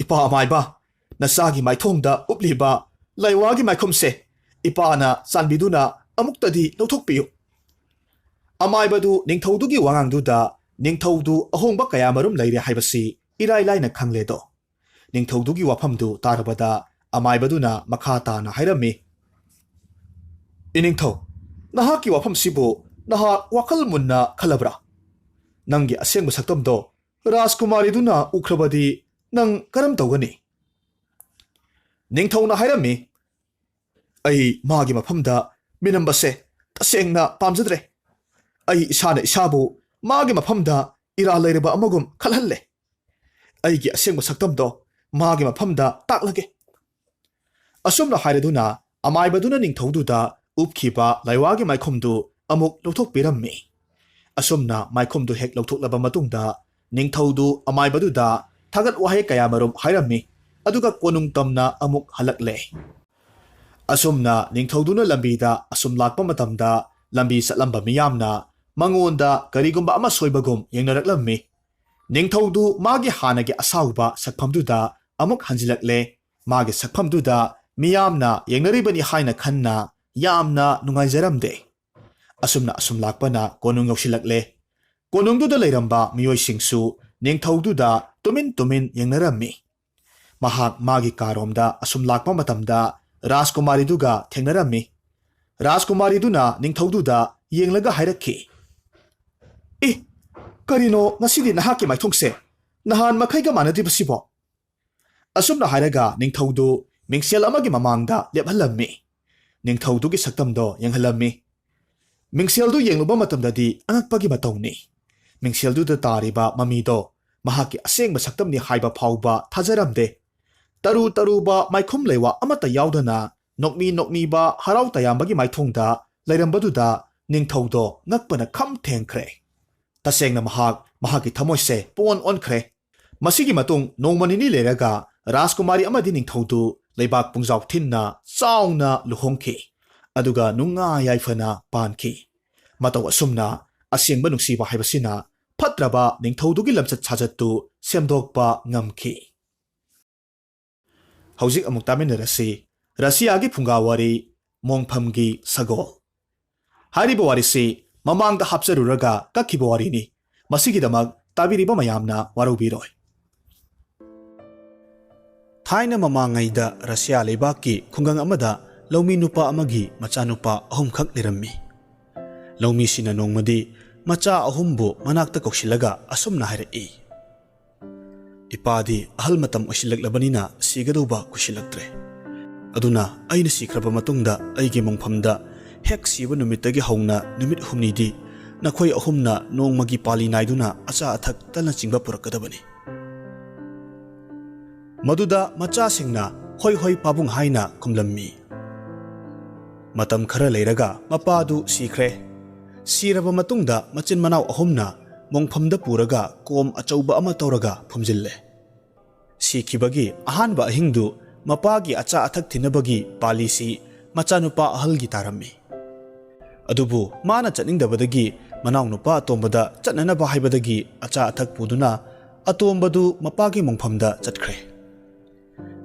"ꯏꯄꯥ ꯑꯃꯥꯏꯕ, ꯅꯆꯥꯒꯤ ꯃꯥꯏꯊꯣꯡꯗ ꯎꯞꯂꯤꯕ ꯂꯩꯋꯥꯒꯤ ꯃꯥꯏꯈꯨꯝꯁꯦ ꯏꯄꯥꯅ ꯆꯥꯟꯕꯤꯗꯨꯅ ꯑꯃꯨꯛꯇꯗꯤ ꯂꯧꯊꯣꯛꯄꯤꯌꯨ"꯫ ꯑꯃꯥꯏꯕꯗꯨ ꯅꯤꯡꯊꯧꯗꯨꯒꯤ ꯋꯥꯉꯥꯡꯗꯨꯗ ꯅꯤꯡꯊꯧꯗꯨ ꯑꯍꯣꯡꯕ ꯀꯌꯥꯃꯔꯨꯝ ꯂꯩꯔꯦ ꯍꯥꯏꯕꯁꯤ ꯏꯔꯥꯏ ꯂꯥꯏꯅ ꯈꯪꯂꯦꯗꯣ꯫ ꯅꯤꯡꯊꯧꯗꯨꯒꯤ ꯋꯥꯐꯝꯗꯨ ꯇꯥꯔꯕꯗ ꯑꯃꯥꯏꯕꯗꯨꯅ ꯃꯈꯥ ꯇꯥꯅ ꯍꯥꯏꯔꯝꯃꯤ, "ꯏꯅꯤꯡꯊꯧ, ꯅꯍꯥꯛꯀꯤ ꯋꯥꯐꯝꯁꯤꯕꯨ ꯅꯍꯥꯛ ꯋꯥꯈꯜ ꯃꯨꯟꯅ ꯈꯜꯂꯕ꯭ꯔꯥ? ꯅꯪꯒꯤ ꯑꯁꯦꯡꯕ ꯁꯛꯇꯝꯗꯣ ꯔꯥꯖꯀꯨꯃꯥꯔꯤꯗꯨꯅ ꯎꯈ꯭ꯔꯕꯗꯤ ꯅꯪ ꯀꯔꯝ ꯇꯧꯒꯅꯤ?" ꯅꯤꯡꯊꯧꯅ ꯍꯥꯏꯔꯝꯃꯤ, "ꯑꯩ ꯃꯥꯒꯤ ꯃꯐꯝꯗ ꯃꯤꯅꯝꯕꯁꯦ ꯇꯁꯦꯡꯅ ꯄꯥꯝꯖꯗ꯭ꯔꯦ꯫ ꯑꯩ ꯏꯁꯥꯅ ꯏꯁꯥꯕꯨ ꯃꯥꯒꯤ ꯃꯐꯝꯗ ꯏꯔꯥꯜ ꯂꯩꯔꯕ ꯑꯃꯒꯨꯝ ꯈꯜꯍꯜꯂꯦ꯫ ꯑꯩꯒꯤ ꯑꯁꯦꯡꯕ ꯁꯛꯇꯝꯗꯣ ꯃꯥꯒꯤ ꯃꯐꯝꯗ ꯇꯥꯛꯂꯒꯦ"꯫ ꯑꯁꯨꯝꯅ ꯍꯥꯏꯔꯗꯨꯅ ꯑꯃꯥꯏꯕꯗꯨꯅ ꯅꯤꯡꯊꯧꯗꯨꯗ ꯎꯞꯈꯤꯕ ꯂꯩꯋꯥꯒꯤ ꯃꯥꯏꯈꯨꯝꯗꯨ ꯑꯃꯨꯛ ꯂꯧꯊꯣꯛꯄꯤꯔꯝꯃꯤ꯫ ꯑꯁꯨꯝꯅ ꯃꯥꯏꯈꯨꯝꯗꯨ ꯍꯦꯛ ꯂꯧꯊꯣꯛꯂꯕ ꯃꯇꯨꯡꯗ ꯅꯤꯡꯊꯧꯗꯨ ꯑꯃꯥꯏꯕꯗꯨꯗ ꯊꯥꯒꯠ ꯋꯥꯍꯩ ꯀꯌꯥꯃꯔꯨꯝ ꯍꯥꯏꯔꯝꯃꯤ꯫ ꯑꯗꯨꯒ ꯀꯣꯅꯨꯡ ꯇꯝꯅ ꯑꯃꯨꯛ ꯍꯜꯂꯛꯂꯦ꯫ ꯑꯁꯨꯝꯅ ꯅꯤꯡꯊꯧꯗꯨꯅ ꯂꯝꯕꯤꯗ ꯑꯁꯨꯝ ꯂꯥꯛꯄ ꯃꯇꯝꯗ ꯂꯝꯕꯤ ꯆꯠꯂꯝꯕ ꯃꯤꯌꯥꯝꯅ ꯃꯉꯣꯟꯗ ꯀꯔꯤꯒꯨꯝꯕ ꯑꯃ ꯁꯣꯏꯕꯒꯨꯝ ꯌꯦꯡꯅꯔꯛꯂꯝꯃꯤ꯫ ꯅꯤꯡꯊꯧꯗꯨ ꯃꯥꯒꯤ ꯍꯥꯟꯅꯒꯤ ꯑꯁꯥꯎꯕ ꯁꯛꯐꯝꯗꯨꯗ ꯑꯃꯨꯛ ꯍꯟꯖꯤꯜꯂꯛꯂꯦ꯫ ꯃꯥꯒꯤ ꯁꯛꯐꯝꯗꯨꯗ ꯃꯤꯌꯥꯝꯅ ꯌꯦꯡꯅꯔꯤꯕꯅꯤ ꯍꯥꯏꯅ ꯈꯟꯅ ꯌꯥꯝꯅ ꯅꯨꯡꯉꯥꯏꯖꯔꯝꯗꯦ꯫ ꯑꯁꯨꯝꯅ ꯑꯁꯨꯝ ꯂꯥꯛꯄꯅ ꯀꯣꯅꯨꯡ ꯌꯧꯁꯤꯜꯂꯛꯂꯦ꯫ ꯀꯣꯅꯨꯡꯗꯨꯗ ꯂꯩꯔꯝꯕ ꯃꯤꯑꯣꯏꯁꯤꯡꯁꯨ ꯅꯤꯡꯊꯧꯗꯨꯗ ꯇꯨꯃꯤꯟ ꯇꯨꯃꯤꯟ ꯌꯦꯡꯅꯔꯝꯃꯤ꯫ ꯃꯍꯥꯛ ꯃꯥꯒꯤ ꯀꯥꯔꯣꯝꯗ ꯑꯁꯨꯝ ꯂꯥꯛꯄ ꯃꯇꯝꯗ ꯔꯥꯖꯀꯨꯃꯥꯔꯤꯗꯨꯒ ꯊꯦꯡꯅꯔꯝꯃꯤ꯫ ꯔꯥꯖꯀꯨꯃꯥꯔꯤꯗꯨꯅ ꯅꯤꯡꯊꯧꯗꯨꯗ ꯌꯦꯡꯂꯒ ꯍꯥꯏꯔꯛꯈꯤ, "ꯏ, ꯀꯔꯤꯅꯣ ꯉꯁꯤꯗꯤ ꯅꯍꯥꯛꯀꯤ ꯃꯥꯏꯊꯣꯡꯁꯦ ꯅꯍꯥꯟ ꯃꯈꯩꯒ ꯃꯥꯟꯅꯗ꯭ꯔꯤꯕꯁꯤꯕꯣ?" ꯑꯁꯨꯝꯅ ꯍꯥꯏꯔꯒ ꯅꯤꯡꯊꯧꯗꯨ ꯃꯤꯡꯁꯦꯜ ꯑꯃꯒꯤ ꯃꯃꯥꯡꯗ ꯂꯦꯞꯍꯜꯂꯝꯃꯤ꯫ ꯅꯤꯡꯊꯧꯗꯨꯒꯤ ꯁꯛꯇꯝꯗꯣ ꯌꯦꯡꯍꯜꯂꯝꯃꯤ꯫ ꯃꯤꯡꯁꯦꯜꯗꯨ ꯌꯦꯡꯂꯨꯕ ꯃꯇꯝꯗꯗꯤ ꯑꯉꯛꯄꯒꯤ ꯃꯇꯧꯅꯤ꯫ ꯃꯤꯡꯁꯦꯜꯗꯨꯗ ꯇꯥꯔꯤꯕ ꯃꯃꯤꯗꯣ ꯃꯍꯥꯛꯀꯤ ꯑꯁꯦꯡꯕ ꯁꯛꯇꯝꯅꯤ ꯍꯥꯏꯕ ꯐꯥꯎꯕ ꯊꯥꯖꯔꯝꯗꯦ꯫ ꯇꯔꯨ ꯇꯔꯨꯕ ꯃꯥꯏꯈꯨꯝ ꯂꯩꯋꯥ ꯑꯃꯠꯇ ꯌꯥꯎꯗꯅ ꯅꯣꯛꯃꯤ ꯅꯣꯛꯃꯤꯕ ꯍꯔꯥꯎ ꯇꯌꯥꯝꯕꯒꯤ ꯃꯥꯏꯊꯣꯡꯗ ꯂꯩꯔꯝꯕꯗꯨꯗ ꯅꯤꯡꯊꯧꯗꯣ ꯉꯛꯄꯅ ꯈꯝ ꯊꯦꯡꯈ꯭ꯔꯦ꯫ ꯇꯁꯦꯡꯅ ꯃꯍꯥꯛ ꯃꯍꯥꯛꯀꯤ ꯊꯃꯣꯏꯁꯦ ꯄꯨꯡꯑꯣꯟ ꯑꯣꯟꯈ꯭ꯔꯦ꯫ ꯃꯁꯤꯒꯤ ꯃꯇꯨꯡ ꯅꯣꯡꯃ ꯅꯤꯅꯤ ꯂꯩꯔꯒ ꯔꯥꯖꯀꯨꯃꯥꯔꯤ ꯑꯃꯗꯤ ꯅꯤꯡꯊꯧꯗꯨ ꯂꯩꯕꯥꯛ ꯄꯨꯡꯖꯥꯎ ꯊꯤꯟꯅ ꯆꯥꯎꯅ ꯂꯨꯍꯣꯡꯈꯤ꯫ ꯑꯗꯨꯒ ꯅꯨꯡꯉꯥꯏ ꯌꯥꯏꯐꯅ ꯄꯥꯟꯈꯤ꯫ ꯃꯇꯧ ꯑꯁꯨꯝꯅ ꯑꯁꯦꯡꯕ ꯅꯨꯡꯁꯤꯕ ꯍꯥꯏꯕꯁꯤꯅ ꯐꯠꯇ꯭ꯔꯕ ꯅꯤꯡꯊꯧꯗꯨꯒꯤ ꯂꯝꯆꯠ ꯁꯥꯖꯠꯇꯨ ꯁꯦꯝꯗꯣꯛꯄ ꯉꯝꯈꯤ꯫ ꯍꯧꯖꯤꯛ ꯑꯃꯨꯛ ꯇꯥꯃꯤꯟꯅꯔꯁꯤ ꯔꯁꯤꯌꯥꯒꯤ ꯐꯨꯡꯒꯥ ꯋꯥꯔꯤ, ꯃꯣꯡꯐꯝꯒꯤ ꯁꯒꯣꯜ꯫ ꯍꯥꯏꯔꯤꯕ ꯋꯥꯔꯤꯁꯤ ꯃꯃꯥꯡꯗ ꯍꯥꯞꯆꯔꯨꯔꯒ ꯀꯛꯈꯤꯕ ꯋꯥꯔꯤꯅꯤ꯫ ꯃꯁꯤꯒꯤꯗꯃꯛ ꯇꯥꯕꯤꯔꯤꯕ ꯃꯌꯥꯝꯅ ꯋꯥꯔꯧꯕꯤꯔꯣꯏ꯫ ꯊꯥꯏꯅ ꯃꯃꯥꯡꯉꯩꯗ ꯔꯁꯤꯌꯥ ꯂꯩꯕꯥꯛꯀꯤ ꯈꯨꯡꯒꯪ ꯑꯃꯗ ꯂꯧꯃꯤ ꯅꯨꯄꯥ ꯑꯃꯒꯤ ꯃꯆꯥꯅꯨꯄꯥ ꯑꯍꯨꯝꯈꯛ ꯂꯩꯔꯝꯃꯤ꯫ ꯂꯧꯃꯤꯁꯤꯅ ꯅꯣꯡꯃꯗꯤ ꯃꯆꯥ ꯑꯍꯨꯝꯕꯨ ꯃꯅꯥꯛꯇ ꯀꯧꯁꯤꯜꯂꯒ ꯑꯁꯨꯝꯅ ꯍꯥꯏꯔꯛꯏ, "ꯏꯄꯥꯗꯤ ꯑꯍꯜ ꯃꯇꯝ ꯑꯣꯏꯁꯤꯜꯂꯛꯂꯕꯅꯤꯅ ꯁꯤꯒꯗꯧꯕ ꯀꯨꯏꯁꯤꯜꯂꯛꯇ꯭ꯔꯦ꯫ ꯑꯗꯨꯅ ꯑꯩꯅ ꯁꯤꯈ꯭ꯔꯕ ꯃꯇꯨꯡꯗ ꯑꯩꯒꯤ ꯃꯣꯡꯐꯝꯗ ꯍꯦꯛ ꯁꯤꯕ ꯅꯨꯃꯤꯠꯇꯒꯤ ꯍꯧꯅ ꯅꯨꯃꯤꯠ ꯍꯨꯝꯅꯤꯗꯤ ꯅꯈꯣꯏ ꯑꯍꯨꯝꯅ ꯅꯣꯡꯃꯒꯤ ꯄꯥꯂꯤ ꯅꯥꯏꯗꯨꯅ ꯑꯆꯥ ꯑꯊꯛ ꯇꯜꯅꯆꯤꯡꯕ ꯄꯨꯔꯛꯀꯗꯕꯅꯤ"꯫ ꯃꯗꯨꯗ ꯃꯆꯥꯁꯤꯡꯅ "ꯍꯣꯏ ꯍꯣꯏ ꯄꯥꯕꯨꯡ" ꯍꯥꯏꯅ ꯈꯨꯝꯂꯝꯃꯤ꯫ ꯃꯇꯝ ꯈꯔ ꯂꯩꯔꯒ ꯃꯄꯥꯗꯨ ꯁꯤꯈ꯭ꯔꯦ꯫ ꯁꯤꯔꯕ ꯃꯇꯨꯡꯗ ꯃꯆꯤꯟ ꯃꯅꯥꯎ ꯑꯍꯨꯝꯅ ꯃꯣꯡꯐꯝꯗ ꯄꯨꯔꯒ ꯀꯣꯝ ꯑꯆꯧꯕ ꯑꯃ ꯇꯧꯔꯒ ꯐꯨꯝꯖꯤꯜꯂꯦ꯫ ꯁꯤꯈꯤꯕꯒꯤ ꯑꯍꯥꯟꯕ ꯑꯍꯤꯡꯗꯨ ꯃꯄꯥꯒꯤ ꯑꯆꯥ ꯑꯊꯛ ꯊꯤꯟꯅꯕꯒꯤ ꯄꯥꯂꯤꯁꯤ ꯃꯆꯥꯅꯨꯄꯥ ꯑꯍꯜꯒꯤ ꯇꯥꯔꯝꯃꯤ꯫ ꯑꯗꯨꯕꯨ ꯃꯥꯅ ꯆꯠꯅꯤꯡꯗꯕꯗꯒꯤ ꯃꯅꯥꯎꯅꯨꯄꯥ ꯑꯇꯣꯝꯕꯗ ꯆꯠꯅꯅꯕ ꯍꯥꯏꯕꯗꯒꯤ ꯑꯆꯥ ꯑꯊꯛ ꯄꯨꯗꯨꯅ ꯑꯇꯣꯝꯕꯗꯨ ꯃꯄꯥꯒꯤ ꯃꯣꯡꯐꯝꯗ ꯆꯠꯈ꯭ꯔꯦ꯫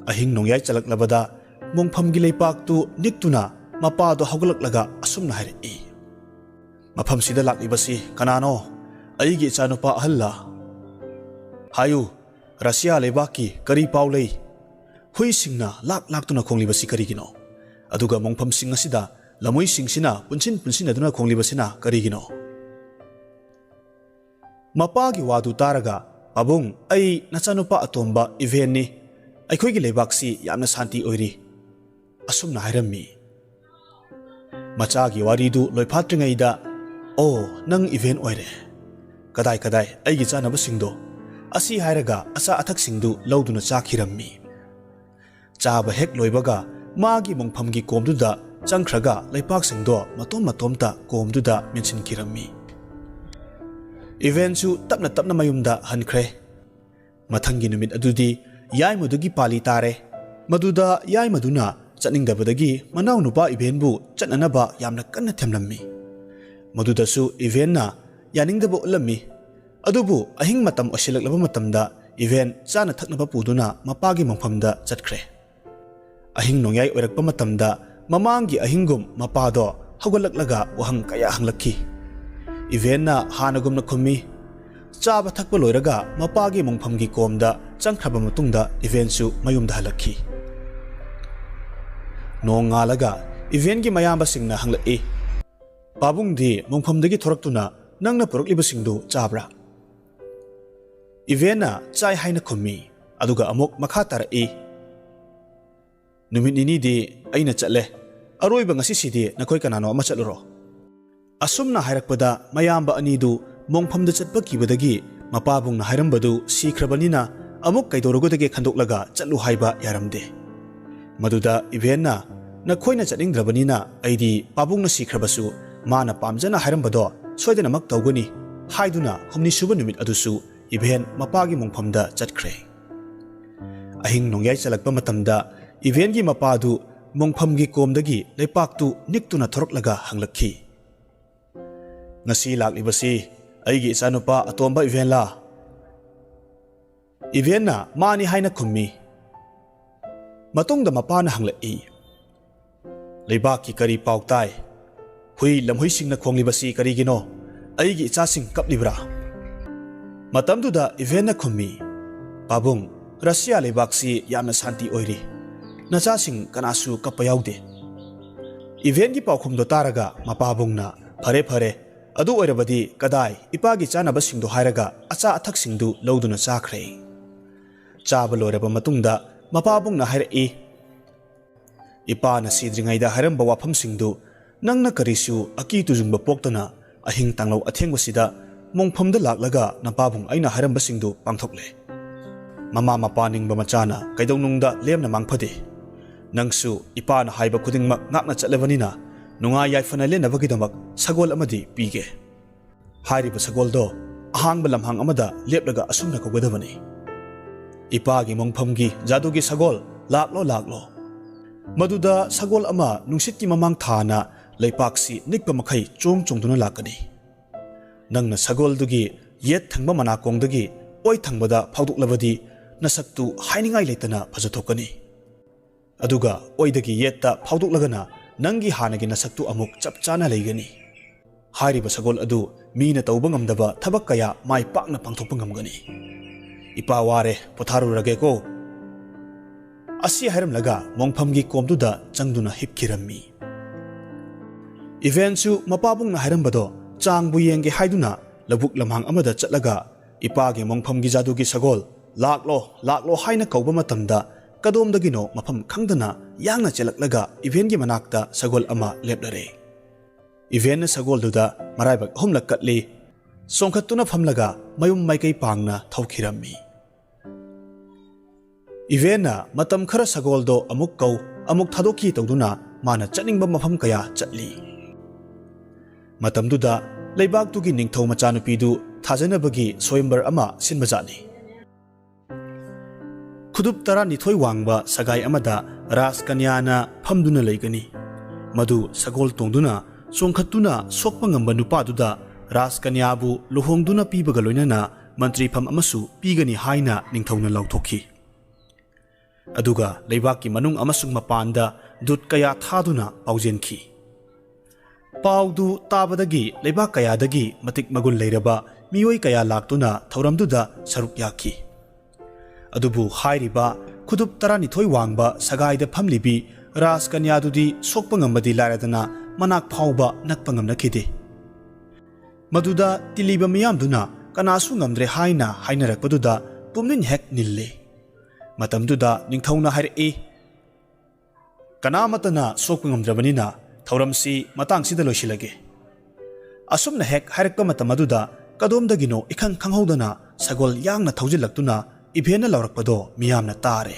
ꯑꯍꯤꯡ ꯅꯣꯡꯌꯥꯏ ꯆꯜꯂꯛꯂꯕꯗ ꯃꯣꯡꯐꯝꯒꯤ ꯂꯩꯄꯥꯛꯇꯨ ꯅꯤꯛꯇꯨꯅ ꯃꯄꯥꯗꯨ ꯍꯧꯒꯠꯂꯛꯂꯒ ꯑꯁꯨꯝꯅ ꯍꯥꯏꯔꯛꯏ, "ꯃꯐꯝꯁꯤꯗ ꯂꯥꯛꯂꯤꯕꯁꯤ ꯀꯅꯥꯅꯣ? ꯑꯩꯒꯤ ꯏꯆꯥꯅꯨꯄꯥ ꯑꯍꯜꯂ? ꯍꯥꯏꯌꯨ, ꯔꯁꯤꯌꯥ ꯂꯩꯕꯥꯛꯀꯤ ꯀꯔꯤ ꯄꯥꯎ ꯂꯩ? ꯍꯨꯏꯁꯤꯡꯅ ꯂꯥꯛ ꯂꯥꯛꯇꯨꯅ ꯈꯣꯡꯂꯤꯕꯁꯤ ꯀꯔꯤꯒꯤꯅꯣ? ꯑꯗꯨꯒ ꯃꯣꯡꯐꯝꯁꯤꯡ ꯑꯁꯤꯗ ꯂꯝꯍꯨꯏꯁꯤꯡꯁꯤꯅ ꯄꯨꯟꯁꯤꯟ ꯄꯨꯟꯁꯤꯟꯅꯗꯨꯅ ꯈꯣꯡꯂꯤꯕꯁꯤꯅ ꯀꯔꯤꯒꯤꯅꯣ? ꯃꯄꯥꯒꯤ ꯋꯥꯗꯨ ꯇꯥꯔꯒ, "ꯄꯥꯕꯨꯡ, ꯑꯩ ꯅꯆꯥꯅꯨꯄꯥ ꯑꯇꯣꯝꯕ ꯏꯚꯦꯟꯅꯤ꯫ ꯑꯩꯈꯣꯏꯒꯤ ꯂꯩꯕꯥꯛꯁꯤ ꯌꯥꯝꯅ ꯁꯥꯟꯇꯤ ꯑꯣꯏꯔꯤ," ꯑꯁꯨꯝꯅ ꯍꯥꯏꯔꯝꯃꯤ꯫ ꯃꯆꯥꯒꯤ ꯋꯥꯔꯤꯗꯨ ꯂꯣꯏꯐꯥꯠꯇ꯭ꯔꯤꯉꯩꯗ, "ꯑꯣ, ꯅꯪ ꯏꯚꯦꯟ ꯑꯣꯏꯔꯦ꯫ ꯀꯗꯥꯏ ꯀꯗꯥꯏ ꯑꯩꯒꯤ ꯆꯥꯅꯕꯁꯤꯡꯗꯣ?" ꯑꯁꯤ ꯍꯥꯏꯔꯒ ꯑꯆꯥ ꯑꯊꯛꯁꯤꯡꯗꯨ ꯂꯧꯗꯨꯅ ꯆꯥꯈꯤꯔꯝꯃꯤ꯫ ꯆꯥꯕ ꯍꯦꯛ ꯂꯣꯏꯕꯒ ꯃꯥꯒꯤ ꯃꯣꯡꯐꯝꯒꯤ ꯀꯣꯝꯗꯨꯗ ꯆꯪꯈ꯭ꯔꯒ ꯂꯩꯄꯥꯛꯁꯤꯡꯗꯣ ꯃꯇꯣꯝ ꯃꯇꯣꯝꯇ ꯀꯣꯝꯗꯨꯗ ꯃꯦꯟꯁꯤꯟꯈꯤꯔꯝꯃꯤ꯫ ꯏꯚꯦꯟꯁꯨ ꯇꯞꯅ ꯇꯞꯅ ꯃꯌꯨꯝꯗ ꯍꯟꯈ꯭ꯔꯦ꯫ ꯃꯊꯪꯒꯤ ꯅꯨꯃꯤꯠ ꯑꯗꯨꯗꯤ ꯌꯥꯏꯃꯗꯨꯒꯤ ꯄꯥꯂꯤ ꯇꯥꯔꯦ꯫ ꯃꯗꯨꯗ ꯌꯥꯏꯃꯗꯨꯅ ꯆꯠꯅꯤꯡꯗꯕꯗꯒꯤ ꯃꯅꯥꯎꯅꯨꯄꯥ ꯏꯚꯦꯟꯕꯨ ꯆꯠꯅꯅꯕ ꯌꯥꯝꯅ ꯀꯟꯅ ꯊꯦꯝꯂꯝꯃꯤ꯫ ꯃꯗꯨꯗꯁꯨ ꯏꯚꯦꯟꯅ ꯌꯥꯅꯤꯡꯗꯕ ꯎꯠꯂꯝꯃꯤ꯫ ꯑꯗꯨꯕꯨ ꯑꯍꯤꯡ ꯃꯇꯝ ꯑꯣꯏꯁꯤꯜꯂꯛꯂꯕ ꯃꯇꯝꯗ ꯏꯚꯦꯟ ꯆꯥꯅ ꯊꯛꯅꯕ ꯄꯨꯗꯨꯅ ꯃꯄꯥꯒꯤ ꯃꯣꯡꯐꯝꯗ ꯆꯠꯈ꯭ꯔꯦ꯫ ꯑꯍꯤꯡ ꯅꯣꯡꯌꯥꯏ ꯑꯣꯏꯔꯛꯄ ꯃꯇꯝꯗ ꯃꯃꯥꯡꯒꯤ ꯑꯍꯤꯡꯒꯨꯝ ꯃꯄꯥꯗꯣ ꯍꯧꯒꯠꯂꯛꯂꯒ ꯋꯥꯍꯪ ꯀꯌꯥ ꯍꯪꯂꯛꯈꯤ꯫ ꯏꯚꯦꯟꯅ ꯍꯥꯟꯅꯒꯨꯝꯅ ꯈꯨꯝꯃꯤ꯫ ꯆꯥꯕ ꯊꯛꯄ ꯂꯣꯏꯔꯒ ꯃꯄꯥꯒꯤ ꯃꯣꯡꯐꯝꯒꯤ ꯀꯣꯝꯗ ꯆꯪꯈ꯭ꯔꯕ ꯃꯇꯨꯡꯗ ꯏꯚꯦꯟꯁꯨ ꯃꯌꯨꯝꯗ ꯍꯜꯂꯛꯈꯤ꯫ ꯅꯣꯡ ꯉꯥꯜꯂꯒ ꯏꯚꯦꯟꯒꯤ ꯃꯌꯥꯝꯕꯁꯤꯡꯅ ꯍꯪꯂꯛꯏ, "ꯄꯥꯕꯨꯡꯗꯤ ꯃꯣꯡꯐꯝꯗꯒꯤ ꯊꯣꯔꯛꯇꯨꯅ ꯅꯪꯅ ꯄꯨꯔꯛꯂꯤꯕꯁꯤꯡꯗꯨ ꯆꯥꯕ꯭ꯔꯥ?" ꯏꯚꯦꯟꯅ ꯆꯥꯏ ꯍꯥꯏꯅ ꯈꯨꯝꯃꯤ, ꯑꯗꯨꯒ ꯑꯃꯨꯛ ꯃꯈꯥ ꯇꯥꯔꯛꯏ, "ꯅꯨꯃꯤꯠ ꯅꯤꯅꯤꯗꯤ ꯑꯩꯅ ꯆꯠꯂꯦ, ꯑꯔꯣꯏꯕ ꯉꯁꯤꯁꯤꯗꯤ ꯅꯈꯣꯏ ꯀꯅꯥꯅꯣ ꯑꯃ ꯆꯠꯂꯨꯔꯣ"꯫ ꯑꯁꯨꯝꯅ ꯍꯥꯏꯔꯛꯄꯗ ꯃꯌꯥꯝꯕ ꯑꯅꯤꯗꯨ ꯃꯣꯡꯐꯝꯗ ꯆꯠꯄ ꯀꯤꯕꯗꯒꯤ ꯃꯄꯥꯕꯨꯡꯅ ꯍꯥꯏꯔꯝꯕꯗꯨ ꯁꯤꯈ꯭ꯔꯕꯅꯤꯅ ꯑꯃꯨꯛ ꯀꯩꯗꯧꯔꯨꯒꯗꯒꯦ ꯈꯟꯗꯣꯛꯂꯒ ꯆꯠꯂꯨ ꯍꯥꯏꯕ ꯌꯥꯔꯝꯗꯦ꯫ ꯃꯗꯨꯗ ꯏꯚꯦꯟꯅ, "ꯅꯈꯣꯏꯅ ꯆꯠꯅꯤꯡꯗ꯭ꯔꯕꯅꯤꯅ ꯑꯩꯗꯤ ꯄꯥꯕꯨꯡꯅ ꯁꯤꯈ꯭ꯔꯕꯁꯨ ꯃꯥꯅ ꯄꯥꯝꯖꯅ ꯍꯥꯏꯔꯝꯕꯗꯣ ꯁꯣꯏꯗꯅꯃꯛ ꯇꯧꯒꯅꯤ" ꯍꯥꯏꯗꯨꯅ ꯍꯨꯝꯅꯤ ꯁꯨꯕ ꯅꯨꯃꯤꯠ ꯑꯗꯨꯁꯨ ꯏꯚꯦꯟ ꯃꯄꯥꯒꯤ ꯃꯣꯡꯐꯝꯗ ꯆꯠꯈ꯭ꯔꯦ꯫ ꯑꯍꯤꯡ ꯅꯣꯡꯌꯥꯏ ꯆꯜꯂꯛꯄ ꯃꯇꯝꯗ ꯏꯚꯦꯟꯒꯤ ꯃꯄꯥꯗꯨ ꯃꯣꯡꯐꯝꯒꯤ ꯀꯣꯝꯗꯒꯤ ꯂꯩꯄꯥꯛꯇꯨ ꯅꯤꯛꯇꯨꯅ ꯊꯣꯔꯛꯂꯒ ꯍꯪꯂꯛꯈꯤ, "ꯉꯁꯤ ꯂꯥꯛꯂꯤꯕꯁꯤ ꯑꯩꯒꯤ ꯏꯆꯥꯅꯨꯄꯥ ꯑꯇꯣꯝꯕ ꯏꯚꯦꯟꯂꯥ?" ꯏꯚꯦꯟꯅ ꯃꯥꯅꯤ ꯍꯥꯏꯅ ꯈꯨꯝꯃꯤ꯫ ꯃꯇꯨꯡꯗ ꯃꯄꯥꯅ ꯍꯪꯂꯛꯏ, "ꯂꯩꯕꯥꯛꯀꯤ ꯀꯔꯤ ꯄꯥꯎ ꯇꯥꯏ? ꯍꯨꯏ ꯂꯝꯍꯨꯏꯁꯤꯡꯅ ꯈꯣꯡꯂꯤꯕꯁꯤ ꯀꯔꯤꯒꯤꯅꯣ? ꯑꯩꯒꯤ ꯏꯆꯥꯁꯤꯡ ꯀꯞꯂꯤꯕ꯭ꯔꯥ?" ꯃꯇꯝꯗꯨꯗ ꯏꯚꯦꯟꯅ ꯈꯨꯝꯃꯤ, "ꯄꯥꯕꯨꯡ, ꯔꯁꯤꯌꯥ ꯂꯩꯕꯥꯛꯁꯤ ꯌꯥꯝꯅ ꯁꯥꯟꯇꯤ ꯑꯣꯏꯔꯤ꯫ ꯅꯆꯥꯁꯤꯡ ꯀꯅꯥꯁꯨ ꯀꯞꯄ ꯌꯥꯎꯗꯦ꯫ ꯏꯚꯦꯟꯒꯤ ꯄꯥꯎꯈꯨꯝꯗꯣ ꯇꯥꯔꯒ ꯃꯄꯥꯕꯨꯡꯅ, "ꯐꯔꯦ, ꯐꯔꯦ, ꯑꯗꯨ ꯑꯣꯏꯔꯕꯗꯤ ꯀꯗꯥꯏ ꯏꯄꯥꯒꯤ ꯆꯥꯅꯕꯁꯤꯡꯗꯣ?" ꯍꯥꯏꯔꯒ ꯑꯆꯥ ꯑꯊꯛꯁꯤꯡꯗꯨ ꯂꯧꯗꯨꯅ ꯆꯥꯈ꯭ꯔꯦ꯫ ꯆꯥꯕ ꯂꯣꯏꯔꯕ ꯃꯇꯨꯡꯗ ꯃꯄꯥꯕꯨꯡꯅ ꯍꯥꯏꯔꯛꯏ, "ꯏꯄꯥꯅ ꯁꯤꯗ꯭ꯔꯤꯉꯩꯗ ꯍꯥꯏꯔꯝꯕ ꯋꯥꯐꯝꯁꯤꯡꯗꯨ ꯅꯪꯅ ꯀꯔꯤꯁꯨ ꯑꯀꯤ ꯇꯨꯖꯨꯡꯕ ꯄꯣꯛꯇꯅ ꯑꯍꯤꯡ ꯇꯥꯡꯂꯧ ꯑꯊꯦꯡꯕꯁꯤꯗ ꯃꯣꯡꯐꯝꯗ ꯂꯥꯛꯂꯒ ꯅꯄꯥꯕꯨꯡ ꯑꯩꯅ ꯍꯥꯏꯔꯝꯕꯁꯤꯡꯗꯨ ꯄꯥꯡꯊꯣꯛꯂꯦ꯫ ꯃꯃꯥ ꯃꯄꯥ ꯅꯤꯡꯕ ꯃꯆꯥꯅ ꯀꯩꯗꯧꯅꯨꯡꯗ ꯂꯦꯝꯅ ꯃꯥꯡꯐꯗꯦ꯫ ꯅꯪꯁꯨ ꯏꯄꯥꯅ ꯍꯥꯏꯕ ꯈꯨꯗꯤꯡꯃꯛ ꯉꯥꯛꯅ ꯆꯠꯂꯕꯅꯤꯅ ꯅꯨꯡꯉꯥꯏ ꯌꯥꯏꯐꯅ ꯂꯦꯟꯅꯕꯒꯤꯗꯃꯛ ꯁꯒꯣꯜ ꯑꯃꯗꯤ ꯄꯤꯒꯦ꯫" ꯍꯥꯏꯔꯤꯕ ꯁꯒꯣꯜꯗꯣ ꯑꯍꯥꯡꯕ ꯂꯝꯍꯥꯡ ꯑꯃꯗ ꯂꯦꯞꯂꯒ ꯑꯁꯨꯝꯅ ꯀꯧꯒꯗꯕꯅꯤ, "ꯏꯄꯥꯒꯤ ꯃꯣꯡꯐꯝꯒꯤ ꯖꯥꯗꯨꯒꯤ ꯁꯒꯣꯜ, ꯂꯥꯛꯂꯣ, ꯂꯥꯛꯂꯣ꯫" ꯃꯗꯨꯗ ꯁꯒꯣꯜ ꯑꯃ ꯅꯨꯡꯁꯤꯠꯀꯤ ꯃꯃꯥꯡ ꯊꯥꯅ ꯂꯩꯄꯥꯛꯁꯤ ꯅꯤꯛꯄ ꯃꯈꯩ ꯆꯣꯡ ꯆꯣꯡꯗꯨꯅ ꯂꯥꯛꯀꯅꯤ꯫ ꯅꯪꯅ ꯁꯒꯣꯜꯗꯨꯒꯤ ꯌꯦꯠ ꯊꯪꯕ ꯃꯅꯥꯀꯣꯡꯗꯒꯤ ꯑꯣꯏ ꯊꯪꯕꯗ ꯐꯥꯎꯗꯣꯛꯂꯕꯗꯤ ꯅꯁꯛꯇꯨ ꯍꯥꯏꯅꯤꯡꯉꯥꯏ ꯂꯩꯇꯅ ꯐꯖꯊꯣꯛꯀꯅꯤ꯫ ꯑꯗꯨꯒ ꯑꯣꯏꯗꯒꯤ ꯌꯦꯠꯇ ꯐꯥꯎꯗꯣꯛꯂꯒꯅ ꯅꯪꯒꯤ ꯍꯥꯟꯅꯒꯤ ꯅꯁꯛꯇꯨ ꯑꯃꯨꯛ ꯆꯞ ꯆꯥꯅ ꯂꯩꯒꯅꯤ꯫ ꯍꯥꯏꯔꯤꯕ ꯁꯒꯣꯜ ꯑꯗꯨ ꯃꯤꯅ ꯇꯧꯕ ꯉꯝꯗꯕ ꯊꯕꯛ ꯀꯌꯥ ꯃꯥꯏ ꯄꯥꯛꯅ ꯄꯥꯡꯊꯣꯛꯄ ꯉꯝꯒꯅꯤ꯫ "ꯏꯄꯥ ꯋꯥꯔꯦ, ꯄꯣꯊꯥꯔꯨꯔꯒꯦꯀꯣ꯫" ꯑꯁꯤ ꯍꯥꯏꯔꯝꯂꯒ ꯃꯣꯡꯐꯝꯒꯤ ꯀꯣꯝꯗꯨꯗ ꯆꯪꯗꯨꯅ ꯍꯤꯞꯈꯤꯔꯝꯃꯤ꯫ ꯏꯚꯦꯟꯁꯨ ꯃꯄꯥꯕꯨꯡꯅ ꯍꯥꯏꯔꯝꯕꯗꯣ ꯆꯥꯡꯕꯨ ꯌꯦꯡꯒꯦ ꯍꯥꯏꯗꯨꯅ ꯂꯧꯕꯨꯛ ꯂꯝꯍꯥꯡ ꯑꯃꯗ ꯆꯠꯂꯒ ꯏꯄꯥꯒꯤ ꯃꯣꯡꯐꯝꯒꯤ ꯖꯥꯗꯨꯒꯤ ꯁꯒꯣꯜ, "ꯂꯥꯛꯂꯣ, ꯂꯥꯛꯂꯣ" ꯍꯥꯏꯅ ꯀꯧꯕ ꯃꯇꯝꯗ ꯀꯗꯣꯝꯗꯒꯤꯅꯣ ꯃꯐꯝ ꯈꯪꯗꯅ ꯌꯥꯡꯅ ꯆꯦꯜꯂꯛꯂꯒ ꯏꯚꯦꯟꯒꯤ ꯃꯅꯥꯛꯇ ꯁꯒꯣꯜ ꯑꯃ ꯂꯦꯞꯂꯔꯦ꯫ ꯏꯚꯦꯟꯅ ꯁꯒꯣꯜꯗꯨꯗ ꯃꯔꯥꯏꯕꯛ ꯑꯍꯨꯝꯂꯛ ꯀꯠꯂꯤ꯫ ꯆꯣꯡꯈꯠꯇꯨꯅ ꯐꯝꯂꯒ ꯃꯌꯨꯝ ꯃꯥꯏꯀꯩ ꯄꯥꯡꯅ ꯊꯧꯈꯤꯔꯝꯃꯤ꯫ ꯏꯚꯦꯟꯅ ꯃꯇꯝ ꯈꯔ ꯁꯒꯣꯜꯗꯣ ꯑꯃꯨꯛ ꯀꯧ, ꯑꯃꯨꯛ ꯊꯥꯗꯣꯛꯈꯤ ꯇꯧꯗꯨꯅ ꯃꯥꯅ ꯆꯠꯅꯤꯡꯕ ꯃꯐꯝ ꯀꯌꯥ ꯆꯠꯂꯤ꯫ ꯃꯇꯝꯗꯨꯗ ꯂꯩꯕꯥꯛꯇꯨꯒꯤ ꯅꯤꯡꯊꯧ ꯃꯆꯥꯅꯨꯄꯤꯗꯨ ꯊꯥꯖꯅꯕꯒꯤ ꯁ꯭ꯋꯌꯝꯕꯔ ꯑꯃ ꯁꯤꯟꯕꯖꯥꯠꯅꯤ꯫ ꯈꯨꯗꯨꯞ ꯇꯔꯥꯅꯤꯊꯣꯏ ꯋꯥꯡꯕ ꯁꯒꯥꯏ ꯑꯃꯗ ꯔꯥꯖꯀꯟꯌꯥꯅ ꯐꯝꯗꯨꯅ ꯂꯩꯒꯅꯤ꯫ ꯃꯗꯨ ꯁꯒꯣꯜ ꯇꯣꯡꯗꯨꯅ ꯆꯣꯡꯈꯠꯇꯨꯅ ꯁꯣꯛꯄ ꯉꯝꯕ ꯅꯨꯄꯥꯗꯨꯗ ꯔꯥꯖꯀꯟꯌꯥꯕꯨ ꯂꯨꯍꯣꯡꯗꯨꯅ ꯄꯤꯕꯒ ꯂꯣꯏꯅꯅ ꯃꯟꯇ꯭ꯔꯤꯐꯝ ꯑꯃꯁꯨ ꯄꯤꯒꯅꯤ ꯍꯥꯏꯅ ꯅꯤꯡꯊꯧꯅ ꯂꯥꯎꯊꯣꯛꯈꯤ꯫ ꯑꯗꯨꯒ ꯂꯩꯕꯥꯛꯀꯤ ꯃꯅꯨꯡ ꯑꯃꯁꯨꯡ ꯃꯄꯥꯟꯗ ꯗꯨꯠ ꯀꯌꯥ ꯊꯥꯗꯨꯅ ꯄꯥꯎꯖꯦꯟꯈꯤ꯫ ꯄꯥꯎꯗꯨ ꯇꯥꯕꯗꯒꯤ ꯂꯩꯕꯥꯛ ꯀꯌꯥꯗꯒꯤ ꯃꯇꯤꯛ ꯃꯒꯨꯟ ꯂꯩꯔꯕ ꯃꯤꯑꯣꯏ ꯀꯌꯥ ꯂꯥꯛꯇꯨꯅ ꯊꯧꯔꯝꯗꯨꯗ ꯁꯔꯨꯛ ꯌꯥꯈꯤ꯫ ꯑꯗꯨꯕꯨ ꯍꯥꯏꯔꯤꯕ ꯈꯨꯗꯨꯞ ꯇꯔꯥꯅꯤꯊꯣꯏ ꯋꯥꯡꯕ ꯁꯒꯥꯏꯗ ꯐꯝꯂꯤꯕꯤ ꯔꯥꯖꯀꯟꯌꯥꯗꯨꯗꯤ ꯁꯣꯛꯄ ꯉꯝꯕꯗꯤ ꯂꯥꯏꯔꯗꯅ ꯃꯅꯥꯛ ꯐꯥꯎꯕ ꯅꯛꯄ ꯉꯝꯅꯈꯤꯗꯦ꯫ ꯃꯗꯨꯗ ꯇꯤꯜꯂꯤꯕ ꯃꯤꯌꯥꯝꯗꯨꯅ ꯀꯅꯥꯁꯨ ꯉꯝꯗ꯭ꯔꯦ ꯍꯥꯏꯅ ꯍꯥꯏꯅꯔꯛꯄꯗꯨꯗ ꯄꯨꯝꯅꯤꯡ ꯍꯦꯛ ꯅꯤꯜꯂꯦ꯫ ꯃꯇꯝꯗꯨꯗ ꯅꯤꯡꯊꯧꯅ ꯍꯥꯏꯔꯛꯏ, "ꯀꯅꯥꯃꯠꯇꯅ ꯁꯣꯛꯄ ꯉꯝꯗ꯭ꯔꯕꯅꯤꯅ ꯊꯧꯔꯝꯁꯤ ꯃꯇꯥꯡꯁꯤꯗ ꯂꯣꯏꯁꯤꯜꯂꯒꯦ"꯫ ꯑꯁꯨꯝꯅ ꯍꯦꯛ ꯍꯥꯏꯔꯛꯄ ꯃꯇꯝ ꯑꯗꯨꯗ ꯀꯗꯣꯝꯗꯒꯤꯅꯣ ꯏꯈꯪ ꯈꯪꯍꯧꯗꯅ ꯁꯒꯣꯜ ꯌꯥꯡꯅ ꯊꯧꯖꯤꯜꯂꯛꯇꯨꯅ ꯏꯚꯦꯟꯅ ꯂꯥꯎꯔꯛꯄꯗꯣ ꯃꯤꯌꯥꯝꯅ ꯇꯥꯔꯦ꯫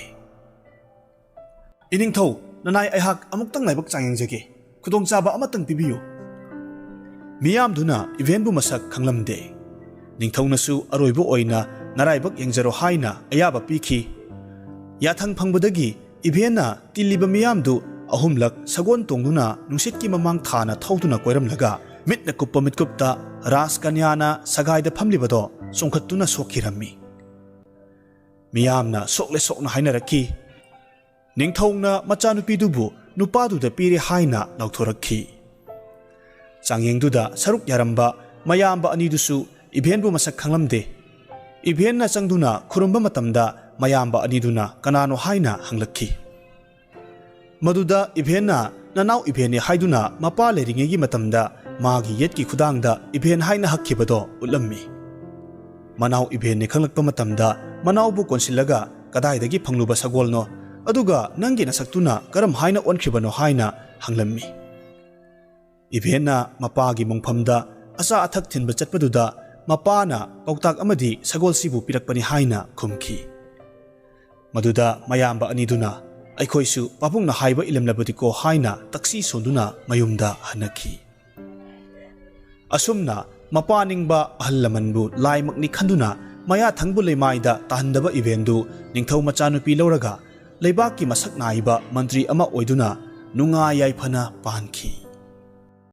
"ꯏꯅꯤꯡꯊꯧ, ꯅꯅꯥꯏ ꯑꯩꯍꯥꯛ ꯑꯃꯨꯛꯇꯪ ꯂꯥꯏꯕꯛ ꯆꯥꯡꯌꯦꯡꯖꯒꯦ, ꯈꯨꯗꯣꯡꯆꯥꯕ ꯑꯃꯇꯪ ꯄꯤꯕꯤꯌꯨ"꯫ ꯃꯤꯌꯥꯝꯗꯨꯅ ꯏꯚꯦꯟꯕꯨ ꯃꯁꯛ ꯈꯪꯂꯝꯗꯦ꯫ ꯅꯤꯡꯊꯧꯅꯁꯨ ꯑꯔꯣꯏꯕ ꯑꯣꯏꯅ ꯅꯔꯥꯏꯕꯛ ꯌꯦꯡꯖꯔꯣ ꯍꯥꯏꯅ ꯑꯌꯥꯕ ꯄꯤꯈꯤ꯫ ꯌꯥꯊꯪ ꯐꯪꯕꯗꯒꯤ ꯏꯚꯦꯟꯅ ꯇꯤꯜꯂꯤꯕ ꯃꯤꯌꯥꯝꯗꯨ ꯑꯍꯨꯝꯂꯛ ꯁꯒꯣꯜ ꯇꯣꯡꯗꯨꯅ ꯅꯨꯡꯁꯤꯠꯀꯤ ꯃꯃꯥꯡ ꯊꯥꯅ ꯊꯧꯗꯨꯅ ꯀꯣꯏꯔꯝꯂꯒ ꯃꯤꯠꯅ ꯀꯨꯞꯄ ꯃꯤꯠꯀꯨꯞꯇ ꯔꯥꯖꯀꯟꯌꯥꯅ ꯁꯒꯥꯏꯗ ꯐꯝꯂꯤꯕꯗꯣ ꯆꯣꯡꯈꯠꯇꯨꯅ ꯁꯣꯛꯈꯤꯔꯝꯃꯤ꯫ ꯃꯤꯌꯥꯝꯅ ꯁꯣꯛꯂꯦ ꯁꯣꯛꯅ ꯍꯥꯏꯅꯔꯛꯈꯤ꯫ ꯅꯤꯡꯊꯧꯅ ꯃꯆꯥꯅꯨꯄꯤꯗꯨꯕꯨ ꯅꯨꯄꯥꯗꯨꯗ ꯄꯤꯔꯦ ꯍꯥꯏꯅ ꯂꯥꯎꯊꯣꯔꯛꯈꯤ꯫ ꯆꯥꯡꯌꯦꯡꯗꯨꯗ ꯁꯔꯨꯛ ꯌꯥꯔꯝꯕ ꯃꯌꯥꯝꯕ ꯑꯅꯤꯗꯨꯁꯨ ꯏꯚꯦꯟꯕꯨ ꯃꯁꯛ ꯈꯪꯂꯝꯗꯦ꯫ ꯏꯚꯦꯟꯅ ꯆꯪꯗꯨꯅ ꯈꯨꯔꯨꯝꯕ ꯃꯇꯝꯗ ꯃꯌꯥꯝꯕ ꯑꯅꯤꯗꯨꯅ ꯀꯅꯥꯅꯣ ꯍꯥꯏꯅ ꯍꯪꯂꯛꯈꯤ꯫ ꯃꯗꯨꯗ ꯏꯚꯦꯟꯅ ꯅꯅꯥꯎ ꯏꯚꯦꯟꯅꯤ ꯍꯥꯏꯗꯨꯅ ꯃꯄꯥ ꯂꯩꯔꯤꯉꯩꯒꯤ ꯃꯇꯝꯗ ꯃꯥꯒꯤ ꯌꯦꯠꯀꯤ ꯈꯨꯗꯥꯡꯗ ꯏꯚꯦꯟ ꯍꯥꯏꯅ ꯍꯛꯈꯤꯕꯗꯣ ꯎꯠꯂꯝꯃꯤ꯫ ꯃꯅꯥꯎ ꯏꯚꯦꯟꯅꯤ ꯈꯪꯂꯛꯄ ꯃꯇꯝꯗ ꯃꯅꯥꯎꯕꯨ ꯀꯣꯟꯁꯤꯜꯂꯒ ꯀꯗꯥꯏꯗꯒꯤ ꯐꯪꯂꯨꯕ ꯁꯒꯣꯜꯅꯣ, ꯑꯗꯨꯒ ꯅꯪꯒꯤ ꯅꯁꯛꯇꯨꯅ ꯀꯔꯝ ꯍꯥꯏꯅ ꯑꯣꯟꯈ꯭ꯔꯤꯕꯅꯣ ꯍꯥꯏꯅ ꯍꯪꯂꯝꯃꯤ꯫ ꯏꯚꯦꯟꯅ ꯃꯄꯥꯒꯤ ꯃꯣꯡꯐꯝꯗ ꯑꯆꯥ ꯑꯊꯛ ꯊꯤꯟꯕ ꯆꯠꯄꯗꯨꯗ ꯃꯄꯥꯅ ꯄꯥꯎꯇꯥꯛ ꯑꯃꯗꯤ ꯁꯒꯣꯜꯁꯤꯕꯨ ꯄꯤꯔꯛꯄꯅꯤ ꯍꯥꯏꯅ ꯈꯨꯝꯈꯤ꯫ ꯃꯗꯨꯗ ꯃꯌꯥꯝꯕ ꯑꯅꯤꯗꯨꯅ "ꯑꯩꯈꯣꯏꯁꯨ ꯄꯥꯕꯨꯡꯅ ꯍꯥꯏꯕ ꯏꯜꯂꯝꯂꯕꯗꯤꯀꯣ" ꯍꯥꯏꯅ ꯇꯛꯁꯤ ꯁꯣꯟꯗꯨꯅ ꯃꯌꯨꯝꯗ ꯍꯟꯅꯈꯤ꯫ ꯑꯁꯨꯝꯅ ꯃꯄꯥ ꯅꯤꯡꯕ ꯑꯍꯜ ꯂꯃꯟꯕꯨ ꯂꯥꯏꯃꯛꯅꯤ ꯈꯟꯗꯨꯅ ꯃꯌꯥ ꯊꯪꯕ ꯂꯩꯃꯥꯏꯗ ꯇꯥꯍꯟꯗꯕ ꯏꯚꯦꯟꯗꯨ ꯅꯤꯡꯊꯧ ꯃꯆꯥꯅꯨꯄꯤ ꯂꯧꯔꯒ ꯂꯩꯕꯥꯛꯀꯤ ꯃꯁꯛ ꯅꯥꯏꯕ ꯃꯟꯇ꯭ꯔꯤ ꯑꯃ ꯑꯣꯏꯗꯨꯅ ꯅꯨꯡꯉꯥꯏ ꯌꯥꯏꯐꯅ ꯄꯥꯟꯈꯤ꯫